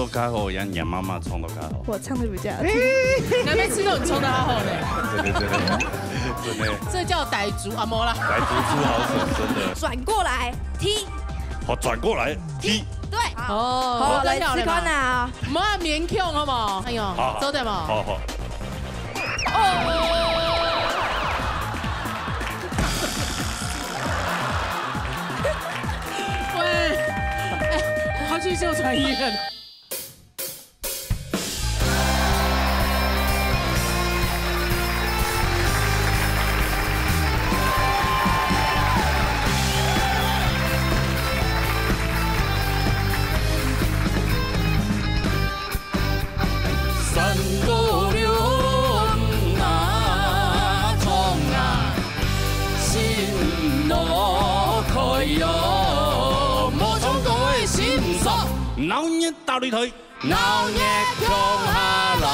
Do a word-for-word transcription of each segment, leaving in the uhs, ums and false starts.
都較好，也讓媽媽唱都較好。我唱得比較好聽。那邊吃肉，你唱得好好呢。真的，真的，真的。這叫傣族啊，無啦。傣族出好手，真的。轉過來踢。好，轉過來踢。對。哦，好，來試看啊。毋好勉強，好無？哎喲，好，好。做得無？好，好。哦。喂，哎，我要去秀傳医院。 山歌尞啊，唱啊，心路開喲，無唱歌个心酸。鬧熱大擂台，鬧熱共下來。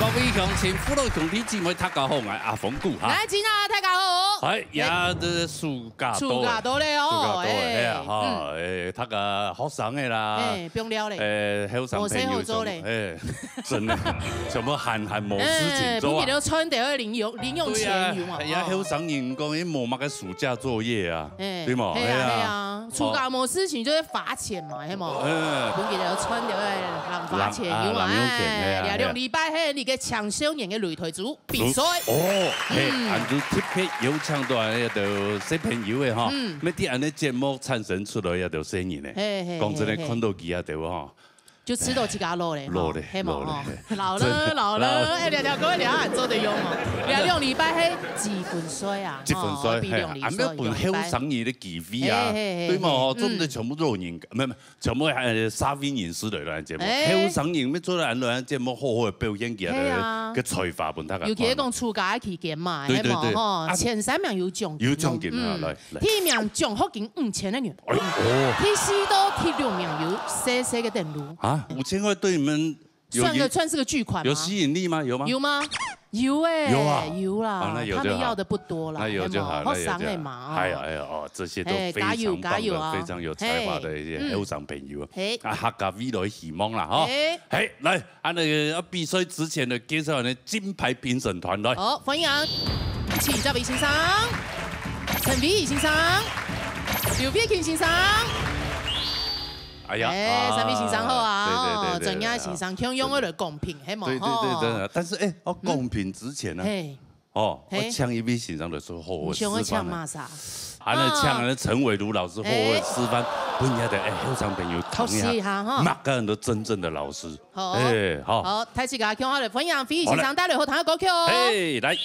各位鄉親、父老兄弟姊妹，大家好，𠊎阿峰牯哈。𠊎金啊，大家好。哎，呀，這暑假到了，暑假到了哦，暑假到了，哎，哎呀，哈，嗯。哎，大家學生个啦，哎，放尞咧，哎，後生朋友無事好做咧。全部，哎， 真的，全部閒閒無事情做啊。哎，分佢兜賺到个零用，零用錢有嘛，對啊，哎呀，哦。後生人講，因為無麼个暑假作業啊，哎，對嘛？係啊，哎呀。係啊，暑假無事情就係罰錢嘛，係嘛？哎。分佢兜賺到个零罰錢有嘛？零，啊，零用錢，哎，係啊，係啊。這兩禮拜係你个青少年个擂台組比賽。哦，嘿，嗯。恁就特別邀請到恁多小朋友个哈，嗯。乜對恁呢節目產生出來恁多細人呢。嘿，嘿，講真个，嘿，嘿。看到佢啊，對無哈？ 就食到自家老咧，老咧，吼，係無，老咧。吼？老了，真的，老了，老了。哎，聊聊，各位聊，還做得用哦。聊兩禮拜，嘿，幾分歲啊？幾分歲，吼，比兩禮拜嘿，還沒有分後生人个機會啊，嘿，嘿，嘿，對嘛？嘿，做毋得全部老人家，嗯。沒有，沒有，全部，呃，社會人士來咱節目，哎。後生人要做咱來咱節目，好好地表現佢个，係啊。个才華分大家看。尤其係講暑假个期間嘛，對，對，係無？對。吼，啊，前三名有獎金哦。有獎金啊，嗯。來。 第一名獎學金五千个銀，哎喲，哦。第四到第六名有細細个等路。啊，五千塊對你們有影-，算个，算是个巨款嗎？有吸引力嗎？有嗎？有嗎？有欸，有啊。有啦，啊，那有就好。他們要的不多啦，那有就好，有沒有？那有就好。學生的嘛，哦。哎呀，哎呀，哦，這些都非常棒的，哎，加油，加油啊。非常有才華的一些後生朋友。嘿。嘿。啊，客家未來希望啦，吼。嘿。嘿，來， 啊，該个，啊，比賽之前呢，介紹𠊎等个金牌評審團來。好，歡迎徐嘉偉先生、陳偉先生、劉偉勤先生。哎呀，哎，啊，三位先生好啊，對，對，對，對，哦，專業先生，對，共樣个來公平，係無？對，對，對，吼。真的。但是，哎，哦，嗯。公平之前呢，嘿。 哦，嘿。𠊎請一位先生來做好好个示範啊。你想要請麼儕？恁樣請恁樣陳偉如老師好好个示範，嘿。分𠊎等，哎，後生朋友聽一下，學習一下哈。麼个人都真正的老師。好。哎，好。好，大家共下來歡迎偉先生帶來好聽个歌曲哦。好嘞。嘿，來。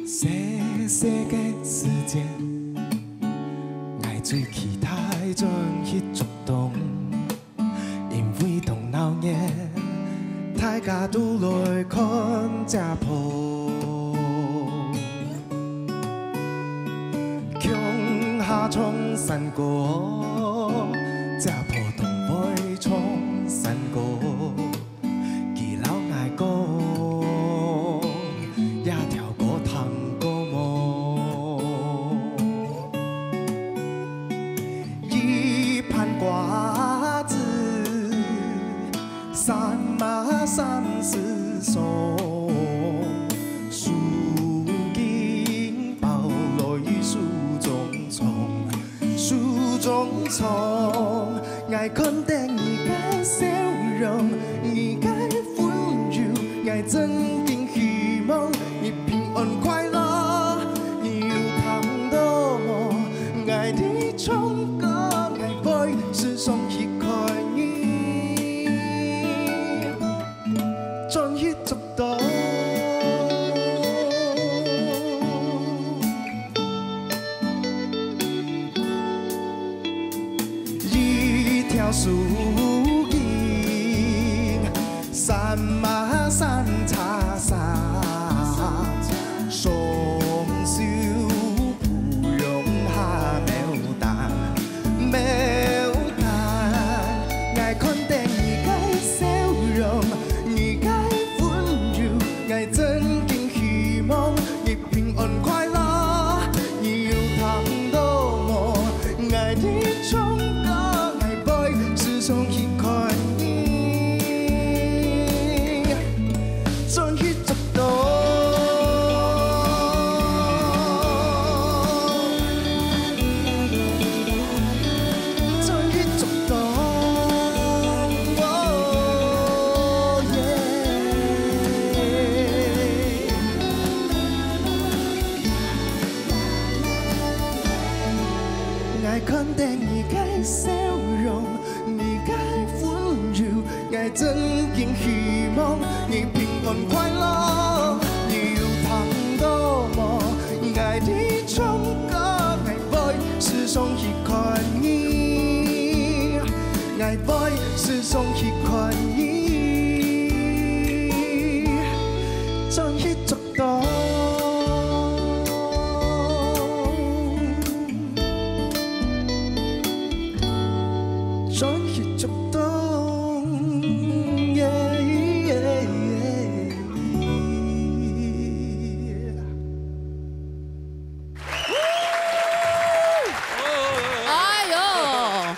細細个時節，𠊎最期待轉去竹東。 因為當鬧熱，大家都來看姐婆。共下唱山歌，姐婆當會唱山歌。佢摎𠊎講，這條歌聽過無？ 一盤瓜子，三嫲三叔送，手巾包來手中唱，手中唱。𠊎看得你个笑容，你个溫柔，𠊎真經希望你平安快樂。 你有聽到無？𠊎在唱歌，𠊎會時常去看你，轉去竹東。一條手巾， 三嫲三茶三，雙手扶擁下牡丹，你想去看你，想去觸動。想去觸動。Oh, yeah。愛看等你个笑容，你个溫柔，愛真經希望你平安快樂。你有聽到無？愛你唱歌，愛會時常去看你，愛會時常去看你，想去觸動。 轉去觸動。Yeah, yeah, yeah。哎喲，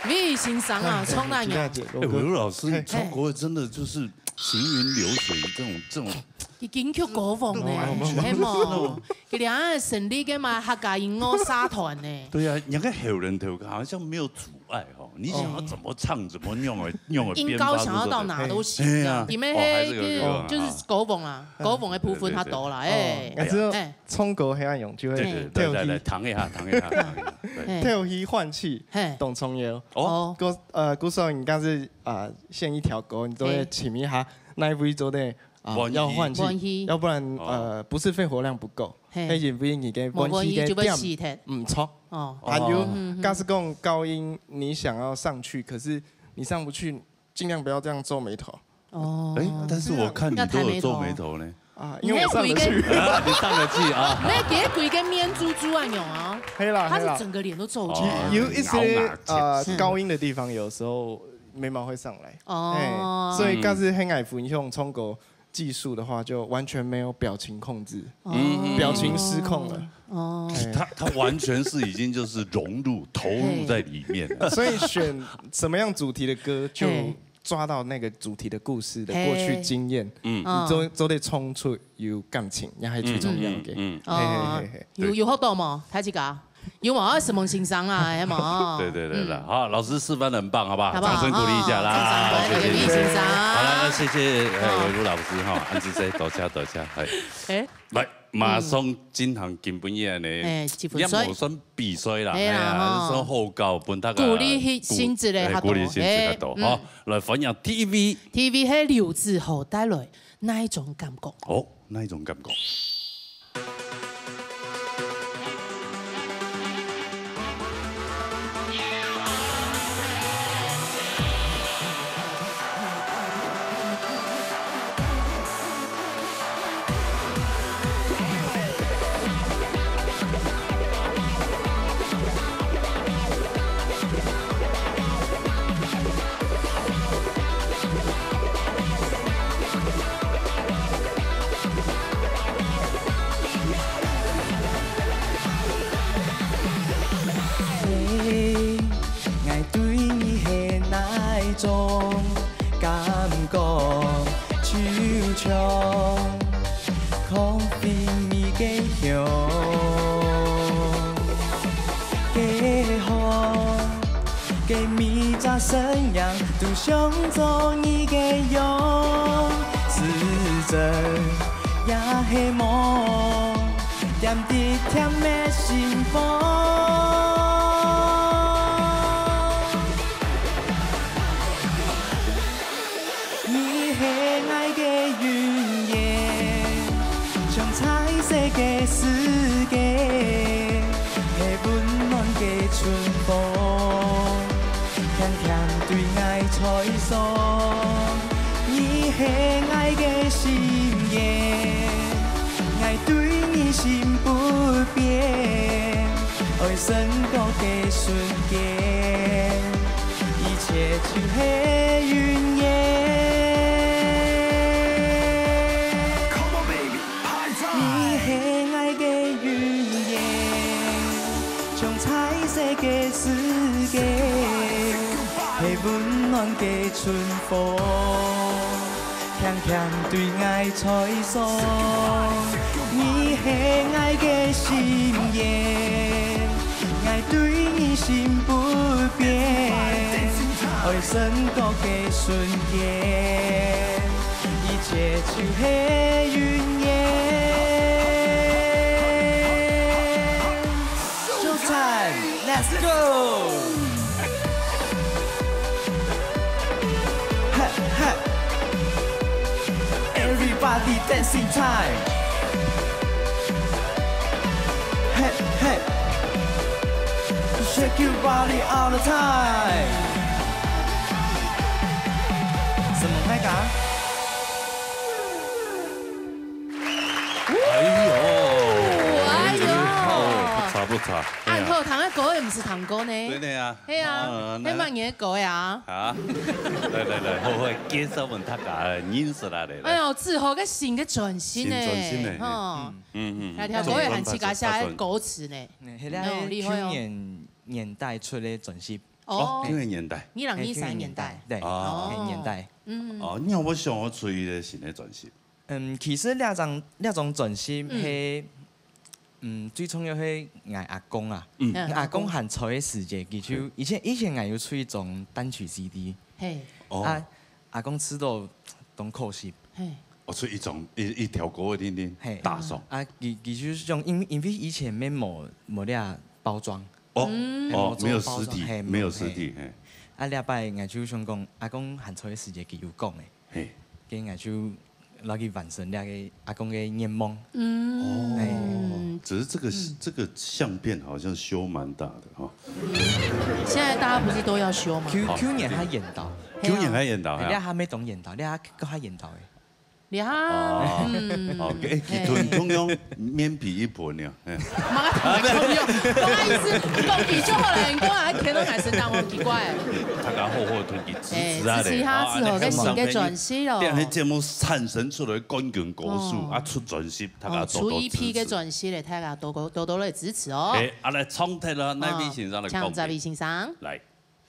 魏先生啊，唱哪樣？哎，偉如老師，你唱歌真的就是行雲流水，這種，這種 佢金曲歌王呢，嗯，係無？佢兩个成立个嘛客家音樂社團呢。對啊，你看有人頭好像沒有阻礙哦，你想要怎麼唱，怎麼用啊，用啊，音高想要到哪都行，哎呀，這樣。你們哦，還有這個，這個，這個，就是歌王啊，歌王的部分較多啦，哎。哦，哎，這個哎，唱歌那樣就會對，對，對，來，來，來，彈一下，彈一下，彈一下，對。哎。透氣換氣，嘿。當重要。哦。哦。歌，呃，歌手你剛是，呃，選一條歌，你都會請一下，嘿。哪一位做得 啊，換氣。要換氣，換氣。要不然，哦。呃，不是肺活量不夠，嘿。係因為你个換氣个點無換氣就會死忒。毋著。哦。還有，哦。嗯，嗯，嗯。假使講高音你想要上去，可是你上不去，盡量不要這樣皺眉頭。哦。哎，但是我看你都有皺眉頭呢。啊，因為我上得去。你那鬼个啊，你上得去啊。那个鬼个面珠珠啊，有啊。係啦，係啦。他是整個臉都皺起來。哦，有一些，咬牙切齒。呃，高音的地方有時候眉毛會上來。哦。哎，所以假使很愛分享唱歌 技術的話，就完全沒有表情控制，哦。嗯。表情失控了。哦。哎。他，他完全是已經就是融入、投入在裡面了。所以選什麼樣主題的歌，就嘿。抓到那個主題的故事的嘿。過去經驗，嗯。你做，嗯。做得唱出有感情，也還最重要的。嗯，嗯，嗯。嘿，嘿，哦，嘿，嘿。有，有學到無？大家？ 有無？什麼先生啊，係無？對，對，對，對，嗯。好，老師示範得很棒，好不好？好不好？掌聲鼓勵一下啦。哦，掌聲鼓勵，謝謝。魏先生。好了，那謝謝，呃，哦。偉如老師哈，恁仔細，多謝，多謝，哎。哎。來，馬上進行今晡日个，哎，這份水。也無算比賽啦，哎呀，哎呀，吼。算好搞，分大家鼓勵佢心情个，鼓，哎，較多。鼓勵心情較多，哎，嗯。好，來歡迎T V。T V係劉子豪帶來哪一種感覺？哦，哪一種感覺？ 嘿，愛對你係哪種感覺？惆悵，空飛你个香，个好。 个每隻身影都想做你个樣，是真也係夢，甜滴甜个幸福。你係𠊎个雲煙，像彩色个世界，係溫暖个春風。 輕輕對𠊎吹送，你係𠊎个心願，𠊎對你心不變，愛升高个瞬間，一切就係雲煙。Come on, baby，拍掌！你係𠊎个雲煙。 像彩色个世界，係溫暖个春風，輕輕對𠊎吹送。你係𠊎个心願，𠊎對你心不變。愛升高个瞬間，一切就係雲煙。 Showtime, let's go! Hey, hey. Everybody dancing time. Hey, hey. Shake your body all the time. 承蒙大家。 哎呦，哎呦。哦，不差不差。哎呀。恁好聽个歌，又毋係糖歌呢。真的啊。係啊，啊，該，該麼人个歌呀？啊，來來來，好好介紹分大家認識啦，來來。哎呦，志豪个新个專輯呢，新專輯呢，吼。嗯嗯嗯。來，聽歌也還自家寫个歌詞呢。嗯，係啦，哦，厲害哦。舊年年底出个專輯。哦，哦，舊年年底。二零二三年底。對，哦。舊年年底。嗯。哦，你有無想要出一個新的專輯？ 嗯，其實這張，這張專輯係，嗯，最重要係𠊎阿公啊。嗯。𠊎阿公還在个時節，佢就，以前，以前𠊎有出一張單曲C D。嘿。哦。啊，阿公知道當可惜。嘿。哦，出一張，一，一條歌定定，嘿。打爽。啊，佢，佢就想，因，因為以前乜無，無這包裝。哦，嗯。哦，沒有實體，嘿，沒有實體，嘿。嘿。啊，這擺𠊎就想講，阿公還在个時節，佢有講个。 嘿。該𠊎就落去完成這個阿公个願望。嗯。哦，哎。只是這個，嗯。這個相片好像修蠻大的哈。現在大家不是都要修嗎？舊，舊年還演到。舊年還演到，哎，你還沒懂演到，你還，還演到哎。你看，哦。嗯。哦，哎，嘿。佢同，同樣面皮一盤呀，哎。 麼个同佢講，講个意思，講佢就好了，你講啊，天都還是當奇怪。大家好好同佢支持啊，哎，支持一下，啊，志豪个新个專輯哦。這樣節目產生出來冠軍歌手，哦。啊，出專輯，大家多多支持。哦，出一批个專輯嘞，大家多多，多多來支持哦。哎，啊，來，唱忒了，哪位先生來講？哦，請這位先生。來。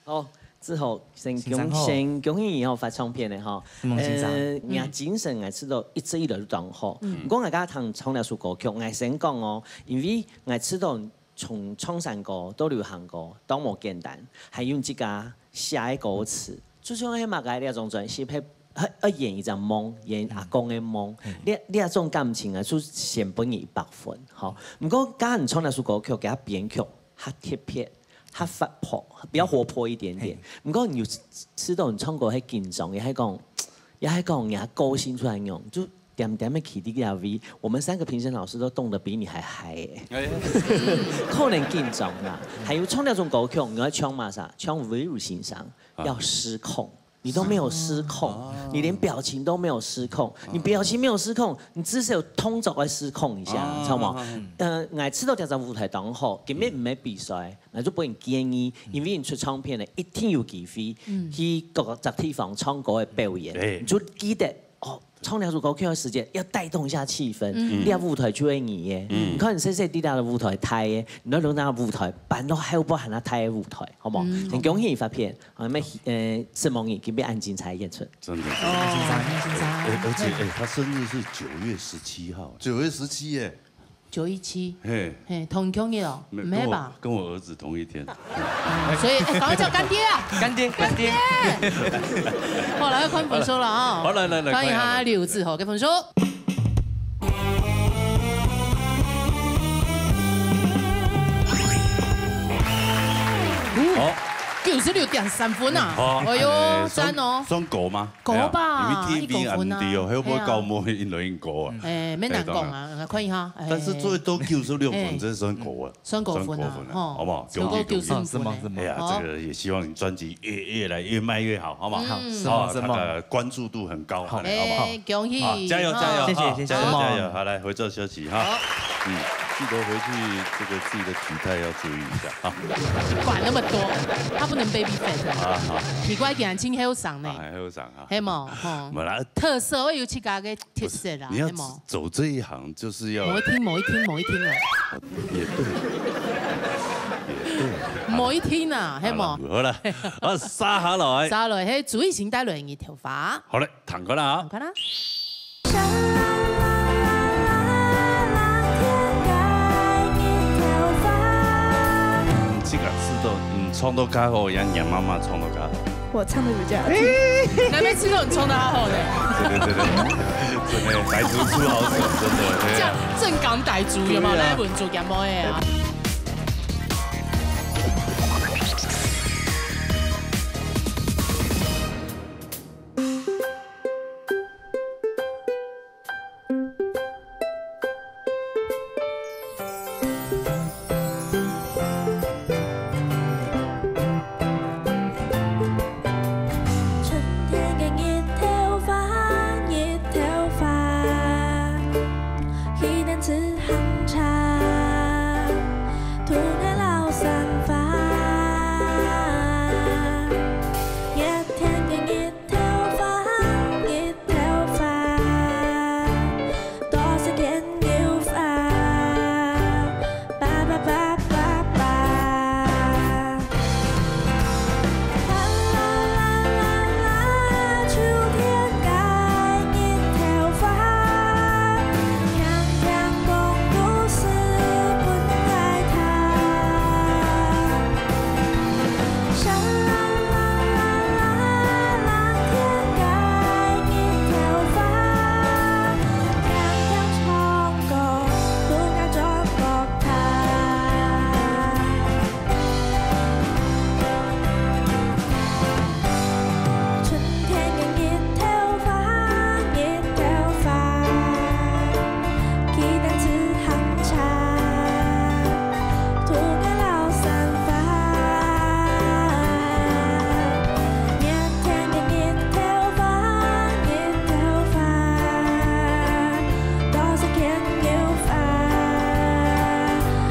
好，志豪，先恭，先生好。先恭喜你吼，發唱片个吼。承蒙先生。呃，嗯。若精神，𠊎知道一直以來都當好。嗯。毋過𠊎剛剛聽唱這首歌曲，𠊎先講哦，因為𠊎知道從唱山歌到流行歌，當無簡單，還有自家寫个歌詞，就像係麼个這種專輯，係，係，係演一隻夢，演阿公个夢。嗯。這，這種感情啊，就先分你一百分，吼。毋過剛剛你唱這首歌曲，佢个編曲較特別。 較活潑，比較活潑一點點。嘿。毋過你有試著你唱歌會緊張，也係講，也係講你个個性出來樣，就恬恬个企在該位。我們三個評審老師都凍得比你還嗨欸。哎。可能緊張啦。還有唱這種歌曲，你愛唱麼儕？唱韋如先生，啊。要失控。 你都沒有失控，啊。你連表情都沒有失控。啊。你表情沒有失控，你至少有動作愛失控一下，啊，知道嗎？啊，啊。呃，𠊎知道這隻舞台當好，根本毋係比賽，𠊎就分你建議，因為你出唱片了，一定有機會，嗯。去各隻地方唱歌个表演，對。你就記得，哦，唱這首歌曲个時間要帶動一下氣氛，嗯。你个舞台就係你个。嗯。你看你細細滴答个舞台，大个，你都拿舞台搬到還有不還大个舞台，好無？嗯。很恭喜你發片。 啊，那，呃，承蒙你今晡日恁精彩个演出。真的。哦，很緊張。哎，而且，哎，他生日是九月十七號。九月十七耶。九一七。嘿。嘿，同，同日哦，沒，毋係吧？跟我，跟我兒子同一天。哦，所以，哎，趕快叫乾爹啊！乾爹，乾爹。乾爹。好，來看分數了啊。好，來，來，來，看一下，看一下。劉志豪个分數。 好。九十六點三分啊！好，哎喲，按呢算，讚哦。算高嗎？高吧，哎呀，因為T V一高分啊。恁低哦，會毋會高無？哎呀。因為恁高啊。哎，免難講啊，哎，當然。看一下，哎。但是做到九十六分，哎。這算高啊。算高分啊，算高分啊，吼。好不好？超過九十五分呢。恭喜，恭喜。是嗎？是嗎？哎呀，哦。這個也希望你專輯越，越來越賣越好，好不好？嗯。好，是嗎？是嗎？那個關注度很高，好。好不好？哎，恭喜，好，加油，加油，哦。謝謝，好，謝謝。加油，加油。好，來，回座休息哈。好。嗯。记得回去这个自己的体态要注意一下啊。管那么多，他不能 baby fat。啊，好。奇怪，竟然真后生呢。啊，还后生啊。嘿无，吼。没啦。特色，我有自家个特色啦，不是，你要嘿无。走这一行，就是要。某一天，某一天，某一天啊。也对，也对。某一天啊，嘿无。好了，好了，啊，沙下来。沙下来，嘿，注意型带来个头发。好嘞，坦克啦啊。坦克啦。 自家試到，嗯，唱到較好，也让妈妈唱到較好。我唱得比較好聽。那边吃到你唱到好呢。对对对对，真的傣族出好手，真的。这样正港傣族有没有？对啊。来文族有没有啊？ 春天个日頭花，日頭花，去等自行車，渡个老山花。熱天个日頭花，日頭花，多些牽牛花，叭叭叭叭叭。啦啦啦啦啦，秋天个日頭花，輕輕講故事分𠊎聽。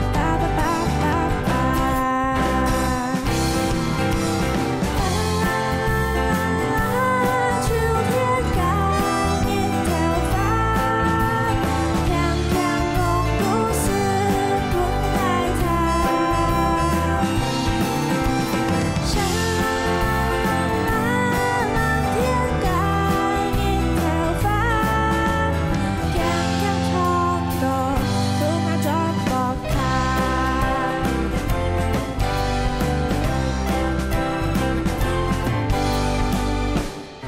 哦，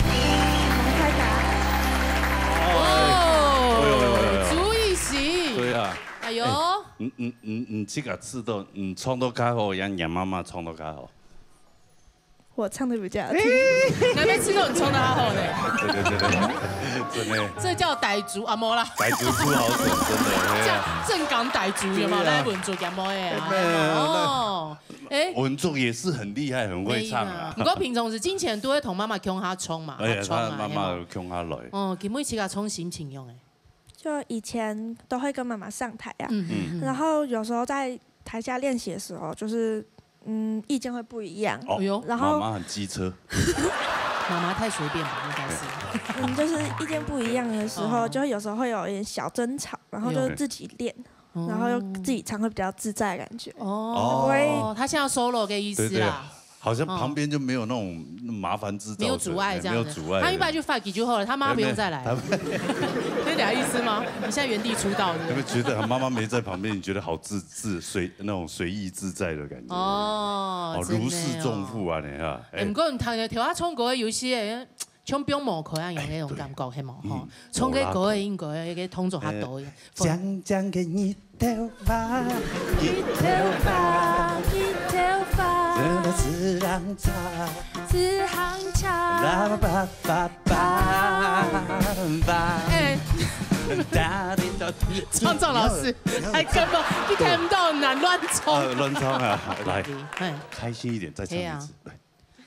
哎呦，哎呦，哎呦，哎呦。朱一席。对啊。哎呦。哎，你，你，你，你自家试到，你唱到较好，让让妈妈唱到较好。我唱得比较好聽。那边吃到你唱到好呢。真的，真的，真的。这叫傣族啊，没啦。傣族出好手，真的，哎呀。这样正港傣族有没有？对啊。来文族有没有啊？哎，没有，没有，没有。哦。 哎。文族也是很厉害，很会唱啊。没啦。不过平常时进前都会同妈妈共下唱嘛，哎呀，合唱啊，他妈妈有共下来。嘿嘛。哦，今晡日自家唱心情样哎。就以前都会跟妈妈上台啊，嗯，嗯，嗯。然后有时候在台下练习的时候，就是，嗯，意见会不一样。哦，哎呦。然后妈妈很机车。妈妈太随便吧，应该是。嗯，就是意见不一样的时候，哦。就会有时候会有一点小争吵，然后就是自己练。哎呦。 然后又自己唱会比较自在的感觉。哦，哦。他现在要 solo 的意思啦。对，对，好像旁边就没有那种麻烦制造者，没有阻碍这样子。哎，没有阻碍。他一般就 fuck 就好了，他妈不用再来。哎，没有，他有点意思吗？你现在原地出道，对不对？有没有觉得妈妈没在旁边，你觉得好自，自，随，那种随意自在的感觉？哦，哦，真的哦。如释重负啊，你看，哎。哎，不过你听，听他唱歌有些 像放無開啊，有那种感覺，哎，對。係無？吼，嗯，唱个歌个應該个動作較多一點。呃，靚靚个日頭花，日頭花，日頭花，坐到自行車，自行車，啦叭叭叭叭。哎，唱唱老師，還根本一聽毋到，難亂唱。呃，亂唱啊，來，哎。開心一點，再唱一次，係啊。來。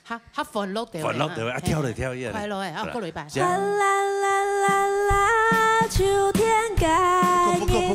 哈，哈，歡樂个。歡樂个，啊，跳來跳去啊。快樂个，啊，過來一擺。啦啦啦啦啦，秋天个日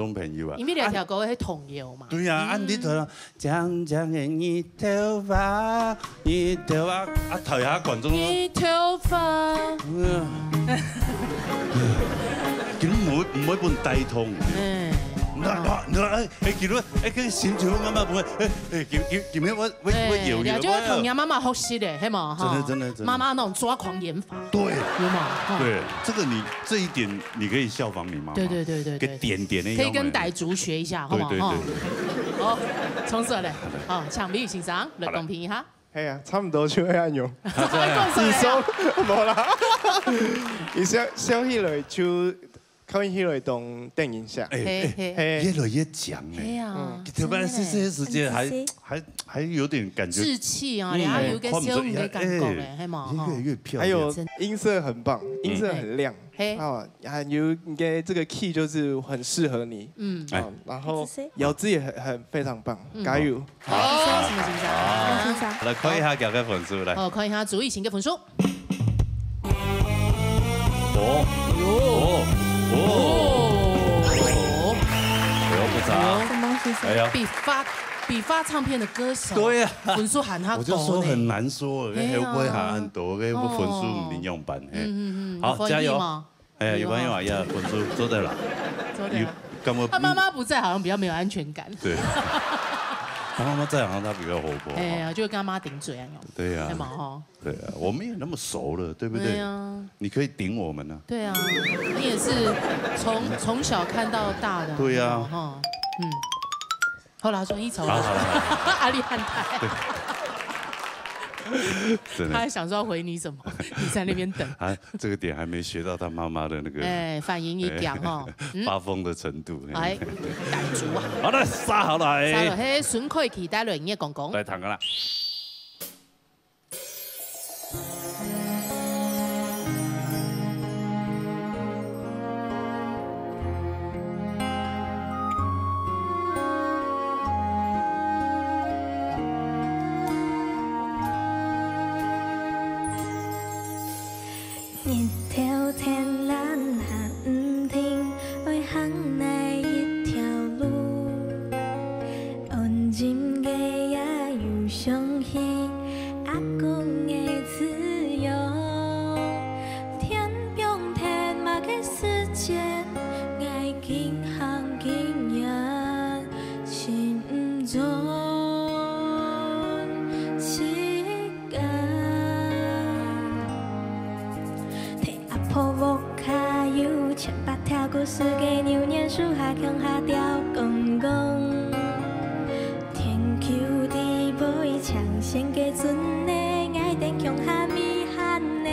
眾朋友啊。因為這條歌係童謠嘛。對呀，啊，你頭上，長長的日頭啊，日頭啊，啊，台下觀眾，日頭啊。嗯，根本毋會，毋會分帶動。嗯。那，那，那，哎，哎，今日，哎，這个心情我感覺毋會，哎，哎，今，今，今日我，我，我有，有，哎，你就會同你媽媽學習的，係無？哈。真的，真的，真的。媽媽那種抓狂演法。對。有無？哈。對，這個你，這一點你可以效仿你媽媽。對，對，對，對，對。給點點的樣。可以跟傣族學一下，好不好？對，對，對。哈。好，重說嘞。好，請美玉先生來公平一下。好了。係啊，差不多就會恁樣。你說，無啦。你想，想起來就 看起來當得人惜。哎，嘿，哎，嘿。越來越強哎。係啊，嗯。特別是這些時間還，真的。還，還有點感覺，稚氣啊，嗯，你還有一個小五的感覺哎，看不出來，係無？哎，越來越漂亮。還有音色很棒，嗯。音色很亮。嘿。啊，還有你的這個key就是很適合你。嗯。啊，哎。然後咬字也很，很非常棒，嗯。加油。 好，什麼先生？好，先生。來看一下佢个分數，來。好，看一下朱一琴个分數。哦，哦，哦，哎呦，不差。什麼先生？哎呀。比發，比發唱片的歌手，對呀。分數還較高呢。我就說很難說，哎呀。會不會還很多，會不會分數毋一樣般，哦。嘿。嗯，嗯，嗯，好，有歡喜嗎？加油。 哎，有朋友啊，有歡喜嗎？呀，分數做得啦。做得啦。有，感覺，他媽媽不在，好像比較沒有安全感。對。他媽媽在，好像他比較活潑。哎呀，就跟他媽頂嘴啊，那種。對呀。對嘛，吼。對啊，我們也那麼熟了，對不對？對啊。你可以頂我們啊。對啊，你也是從，從小看到大的啊，對啊。吼，嗯。 好啦，順一籌啦。好，好，好。壓力很大。對。真的。他還想說要回你什麼，你在那邊等。啊，這個點還沒學到他媽媽的那個，哎，反應一樣哦。嗯。發瘋的程度。哎，傣族啊。好的，煞好來。煞了，嘿，順開期待了，你也講講。來，聽个啦。 日頭天藍還毋停，愛行哪一條路？安靜个夜又想起阿公个滋養。天光天暗个時節，𠊎緊行緊遠，尋毋著自 家。在阿婆屋下有千百條故事个，流年樹下共下吊講講。天橋底背搶先个船仔，𠊎等共下尾行仔。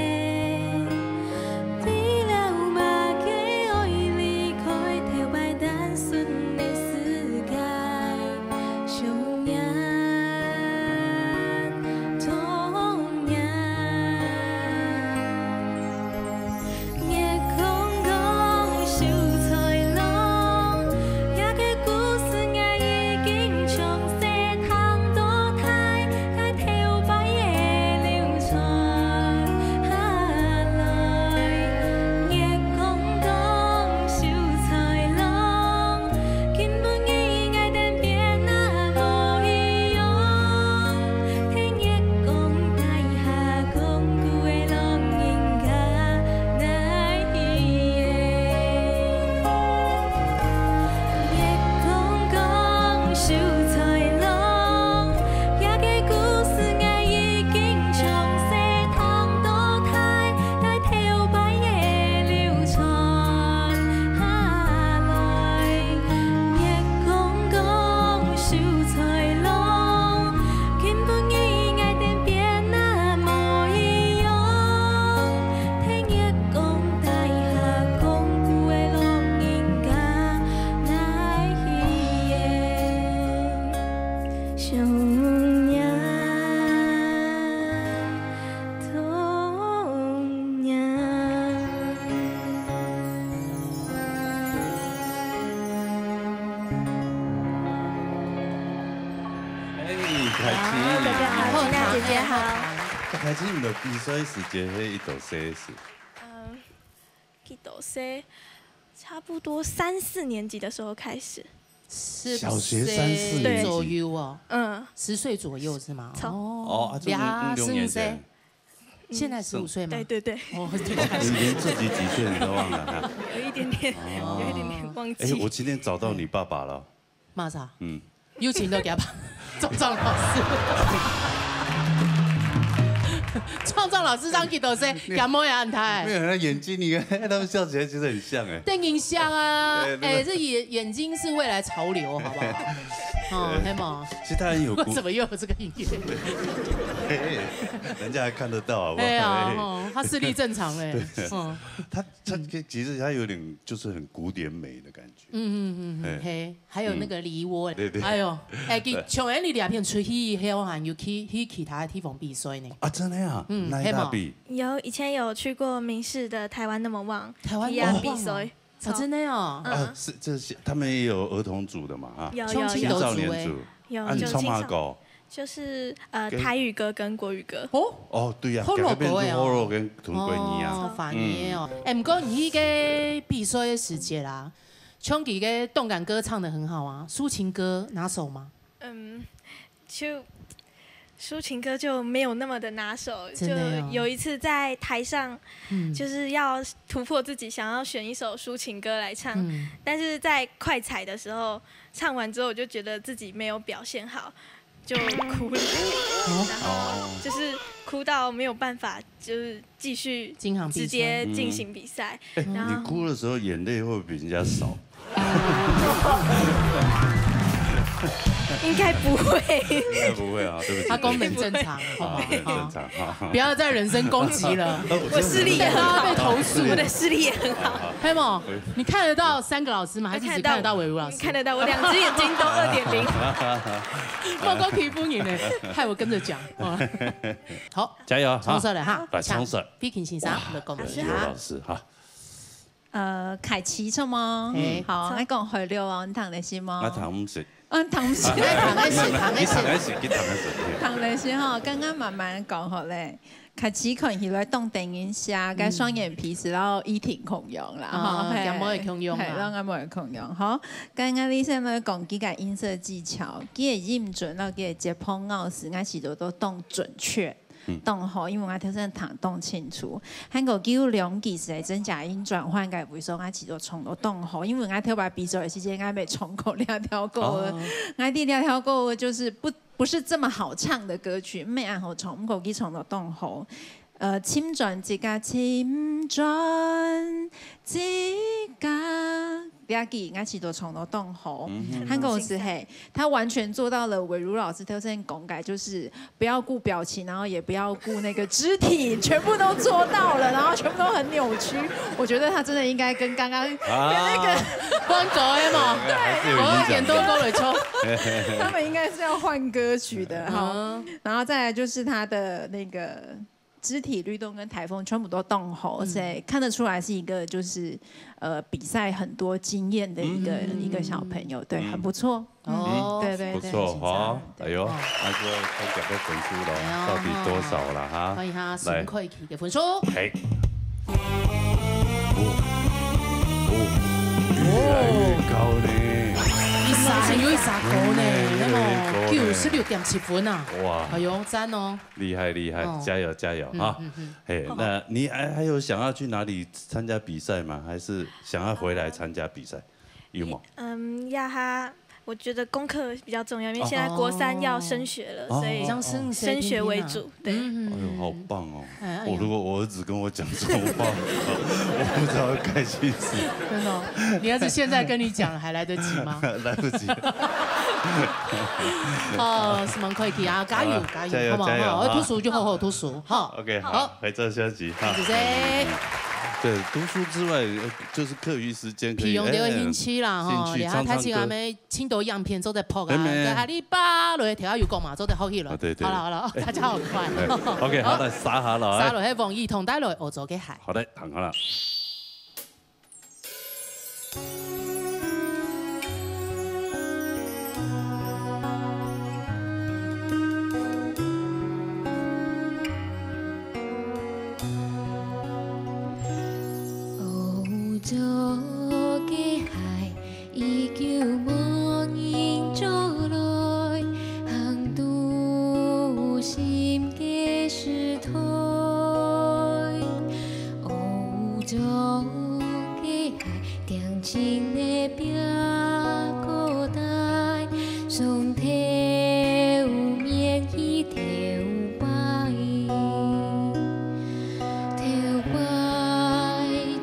為了麼个愛離開頭擺單純个世界？ 想念童年。月光光，秀才郎，這个故事𠊎 大家好，好，大家好。大家好。大家好。你个比賽時節係幾多歲時？嗯，幾多歲？差不多三四年級的時候開始。十歲，小學三四年級。左右哦。嗯。十歲左右是嗎？差不多。哦，哦，啊，這五，五六年前。現在十五歲嗎？對，對，對。哦，對。你連自己幾歲你都忘了哈？有一點點，哦。有一點點忘記。哎，我今天找到你爸爸了。 嘛啥？嗯。有請到佢阿爸，創創老師。創創老師生幾多歲？佢阿妹也恁大。沒有，他眼睛，你看，他們笑起來其實很像哎。當然像啊，對，對。哎，這眼，眼睛是未來潮流，好不好？哦，對。係無？其實他很有骨，我怎麼又有這個音樂？嘿，人家還看得到，好不好？哎呀，嘿。哦，他視力正常哎。對。嗯。他，他其實他有點就是很古典美的感覺。嗯，嗯，嗯，嗯，哎。嘿。 還有那個梨窩。嗯。對，對。哎喲，哎，佢，對。像恁樣這片出去以後，還有去，去其他地方比賽呢。啊，真的啊？嗯，哪一大比？係無？有，以前有去過明視的台灣那麼旺，台灣那麼旺哦。P R比賽。哦，真的哦。嗯。啊，是，這是，他們也有兒童組的嘛，哈。有，有，有。青少年組。有，啊，你唱麼个歌？就是，呃，跟台語歌跟國語歌。哦。哦，對呀，好老歌的哦。改編自好老跟同歸一樣。哦，反應哦。嗯。哎，毋過你去該比賽个時節啦， 像佢个動感歌唱得很好啊，抒情歌拿手嗎？嗯，就，抒情歌就沒有那麼的拿手。真的哦。就有一次在台上，嗯。就是要突破自己，想要選一首抒情歌來唱，嗯。但是在快踩的時候，唱完之後我就覺得自己沒有表現好， 就哭了。哦。然後就是哭到沒有辦法，就是繼續進行比賽。直接進行比賽。嗯。哎，然後你哭的時候眼淚會不會比人家少？應該不會。應該不會啊，對不起。他功能正常，好不好？啊，很正常，哈。不要再人身攻擊了。呃，我覺得我視力也很好。等到被投訴。我的視力也很好。好，好。黑某，你看得到三個老師嗎？還是只看得到偉如老師？看得到，我兩隻眼睛都二點零。莫講欺負人呢，害我跟著講。哦。好，加油，哈。衝出來哈，來，衝出來。像畢肯先生，啊，來講一下。偉如老師，哈。呃，凱琪，著無？嘿。好，𠊎講海陸哦，你聽得識無？𠊎聽毋識。嗯，聽毋識。啊，聽得識，聽得識。你聽得識，你聽得識。聽得識吼，剛剛慢慢講好咧。 凱琪看起來當得人惜，該雙眼皮是摎依婷共樣啦，嗯，吼，嘿，佮妹仔共樣啦。嘿，摎𠊎妹仔共樣，吼。該𠊎這下來講佢个音色技巧，佢个音準摎佢个節拍咬字，𠊎試著都當準確，嗯。當好，因為𠊎頭先聽當清楚。還過佢有兩句係真正音轉換个位所，𠊎試著唱到當好，因為𠊎頭擺比賽个時節，𠊎也唱過這條歌个。哦。𠊎知這條歌个就是不 不是這麼好唱的歌曲，毋係恁好唱，毋過佢唱到當好。呃，尋轉自家，尋轉自家，這句𠊎試著唱到當好。嗯哼。還過係，係，他完全做到了偉如老師頭先講个，就是不要顧表情，然後也不要顧那個肢體，全部都做到了，然後全部都很扭曲。我覺得他真的應該跟剛剛，啊。跟那個，換歌的嘛。對，還是有影響。我要點多歌來唱。 他們應該是要換歌曲的哈。嗯。然後再來就是他的那個肢體律動跟台風全部都動吼，嗯。所以看得出來是一個就是，呃，比賽很多經驗的一個，嗯。一個小朋友，對，嗯。很不錯。哦。嗯，對，對，對，不錯哈。很欣賞，對。哎喲，哦。那就看這個分數咯，哎喲。到底多少了哈？看一下來。沈凱琪的分數。嘿。哦，哦，越來越高呢。一儕又一儕高呢，嗯，那麼越來越高呢。九十六點七分啊。哇。哎喲，讚哦。厲害，厲害，哦。加油，加油啊。嗯，嗯，嗯。嘿，好。那你還，還有想要去哪裡參加比賽嗎？還是想要回來參加比賽？有嗎？嗯，呀哈，我覺得功課比較重要，因為現在國三要升學了，哦。所以，哦，哦，哦。升學為主，對。嗯，嗯，嗯。哎喲，好棒哦。哎，哎喲。我如果我兒子跟我講這種話，我不知道會開心死。真的哦，你兒子現在跟你講，還來得及嗎？來不及。哦，係蠻可以啊，加油，啊，加油，加油，好不好？加油，好，哈。讀書就好好讀書，哈。OK，好，好。回這消息，哈。謝謝。對，讀書之外，呃，就是課餘時間可以，培養這個興趣啦，哎，吼，興趣，然後他唱唱歌。請阿妹 青島影片做得拍啊，哎，哎。跟阿里巴巴落去跳下有講嘛，做得好去了。啊，對，對。好了，好了，大家好快。哎，OK，好，好。來，續下來。續落去黃雨桐帶來澳洲个鞋。好的，聽好了。个鞋，依舊無人做來，行在心个時代。烏糟个鞋，踮真个壁口袋，從頭面去頭擺。 頭擺，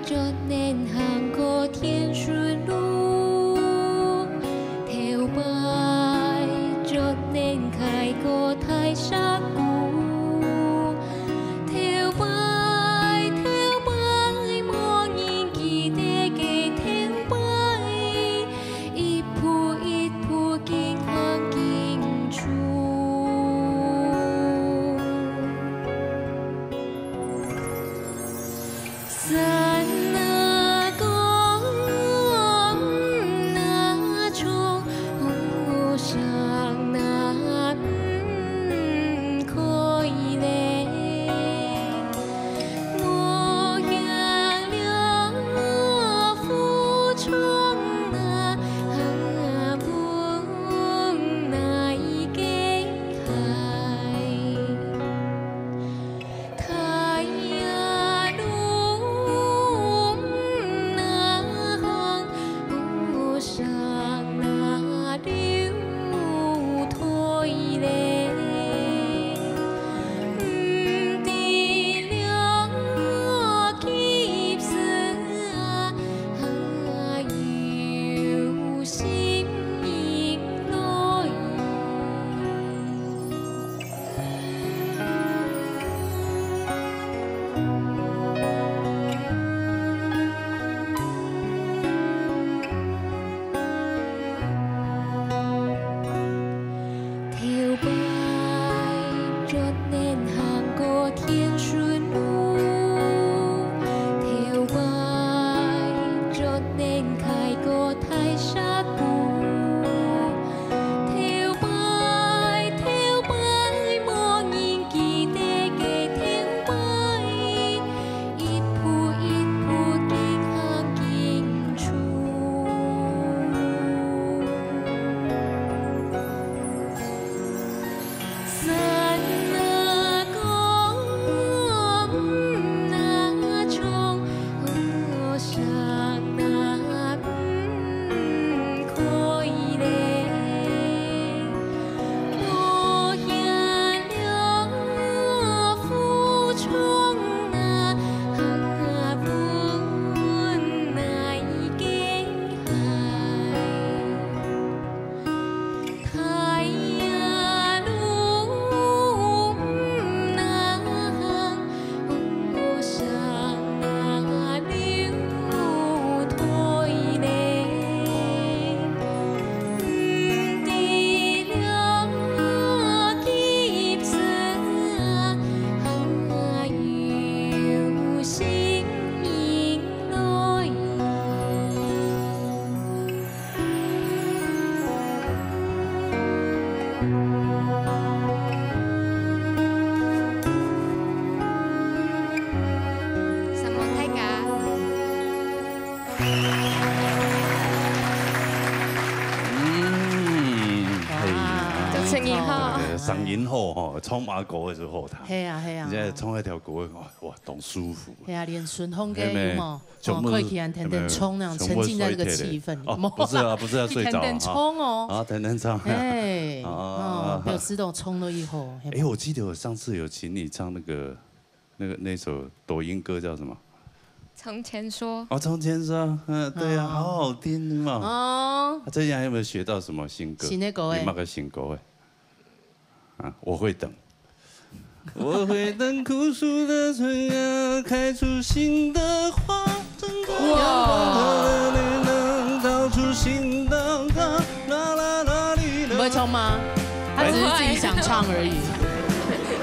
轉念行過天順路，頭擺，轉念開過大峽谷，頭擺，頭擺，無人記得个頭擺，一步一步緊行緊出。 山啊高啊長，山啊毋開咧，無影了，負重啊，啊，分哪个害？ 大路毋那行，山那流退咧，毋知了幾時啊，有心人來。 頭擺，轉念行過天順路，頭擺，轉念開過大峽谷。 頭擺，頭擺，無人記得个頭擺，一步一步緊行緊出。 山啊高啊長，山啊毋開咧，無影了，負重啊，啊，分哪个害？ 大路毋那行，山那流退咧，毋知了幾時啊，有心人來。 承蒙大家。嗯，哇，嘿啊，掌聲一下。哎，聲音好吼，唱馬歌个時候好聽。係啊，係啊。你現在唱那條歌，哇，哇，當舒服。係啊，連順風个有無？ 全部哦，可以聽，天天衝那樣，全部沉浸在這個氣氛裡。睡着了。哦，不是啊，不是要睡着啊，天天衝哦。啊，天天唱。哎，啊。哦，表示都衝了以後，嘿吧。哎，我記得我上次有請你唱那個，那個，那首抖音歌叫什麼？從前說。哦，從前說，嗯，對啊，哦。好好聽嘛。哦。啊，最近還有沒有學到什麼新歌？新的歌哎。有沒有個新歌哎？ 啊，我會等。我會等枯樹的春芽開出新的花，春光哇！能造出新的花，啦啦啦哩啦。你會唱嗎？他只是自己想唱而已。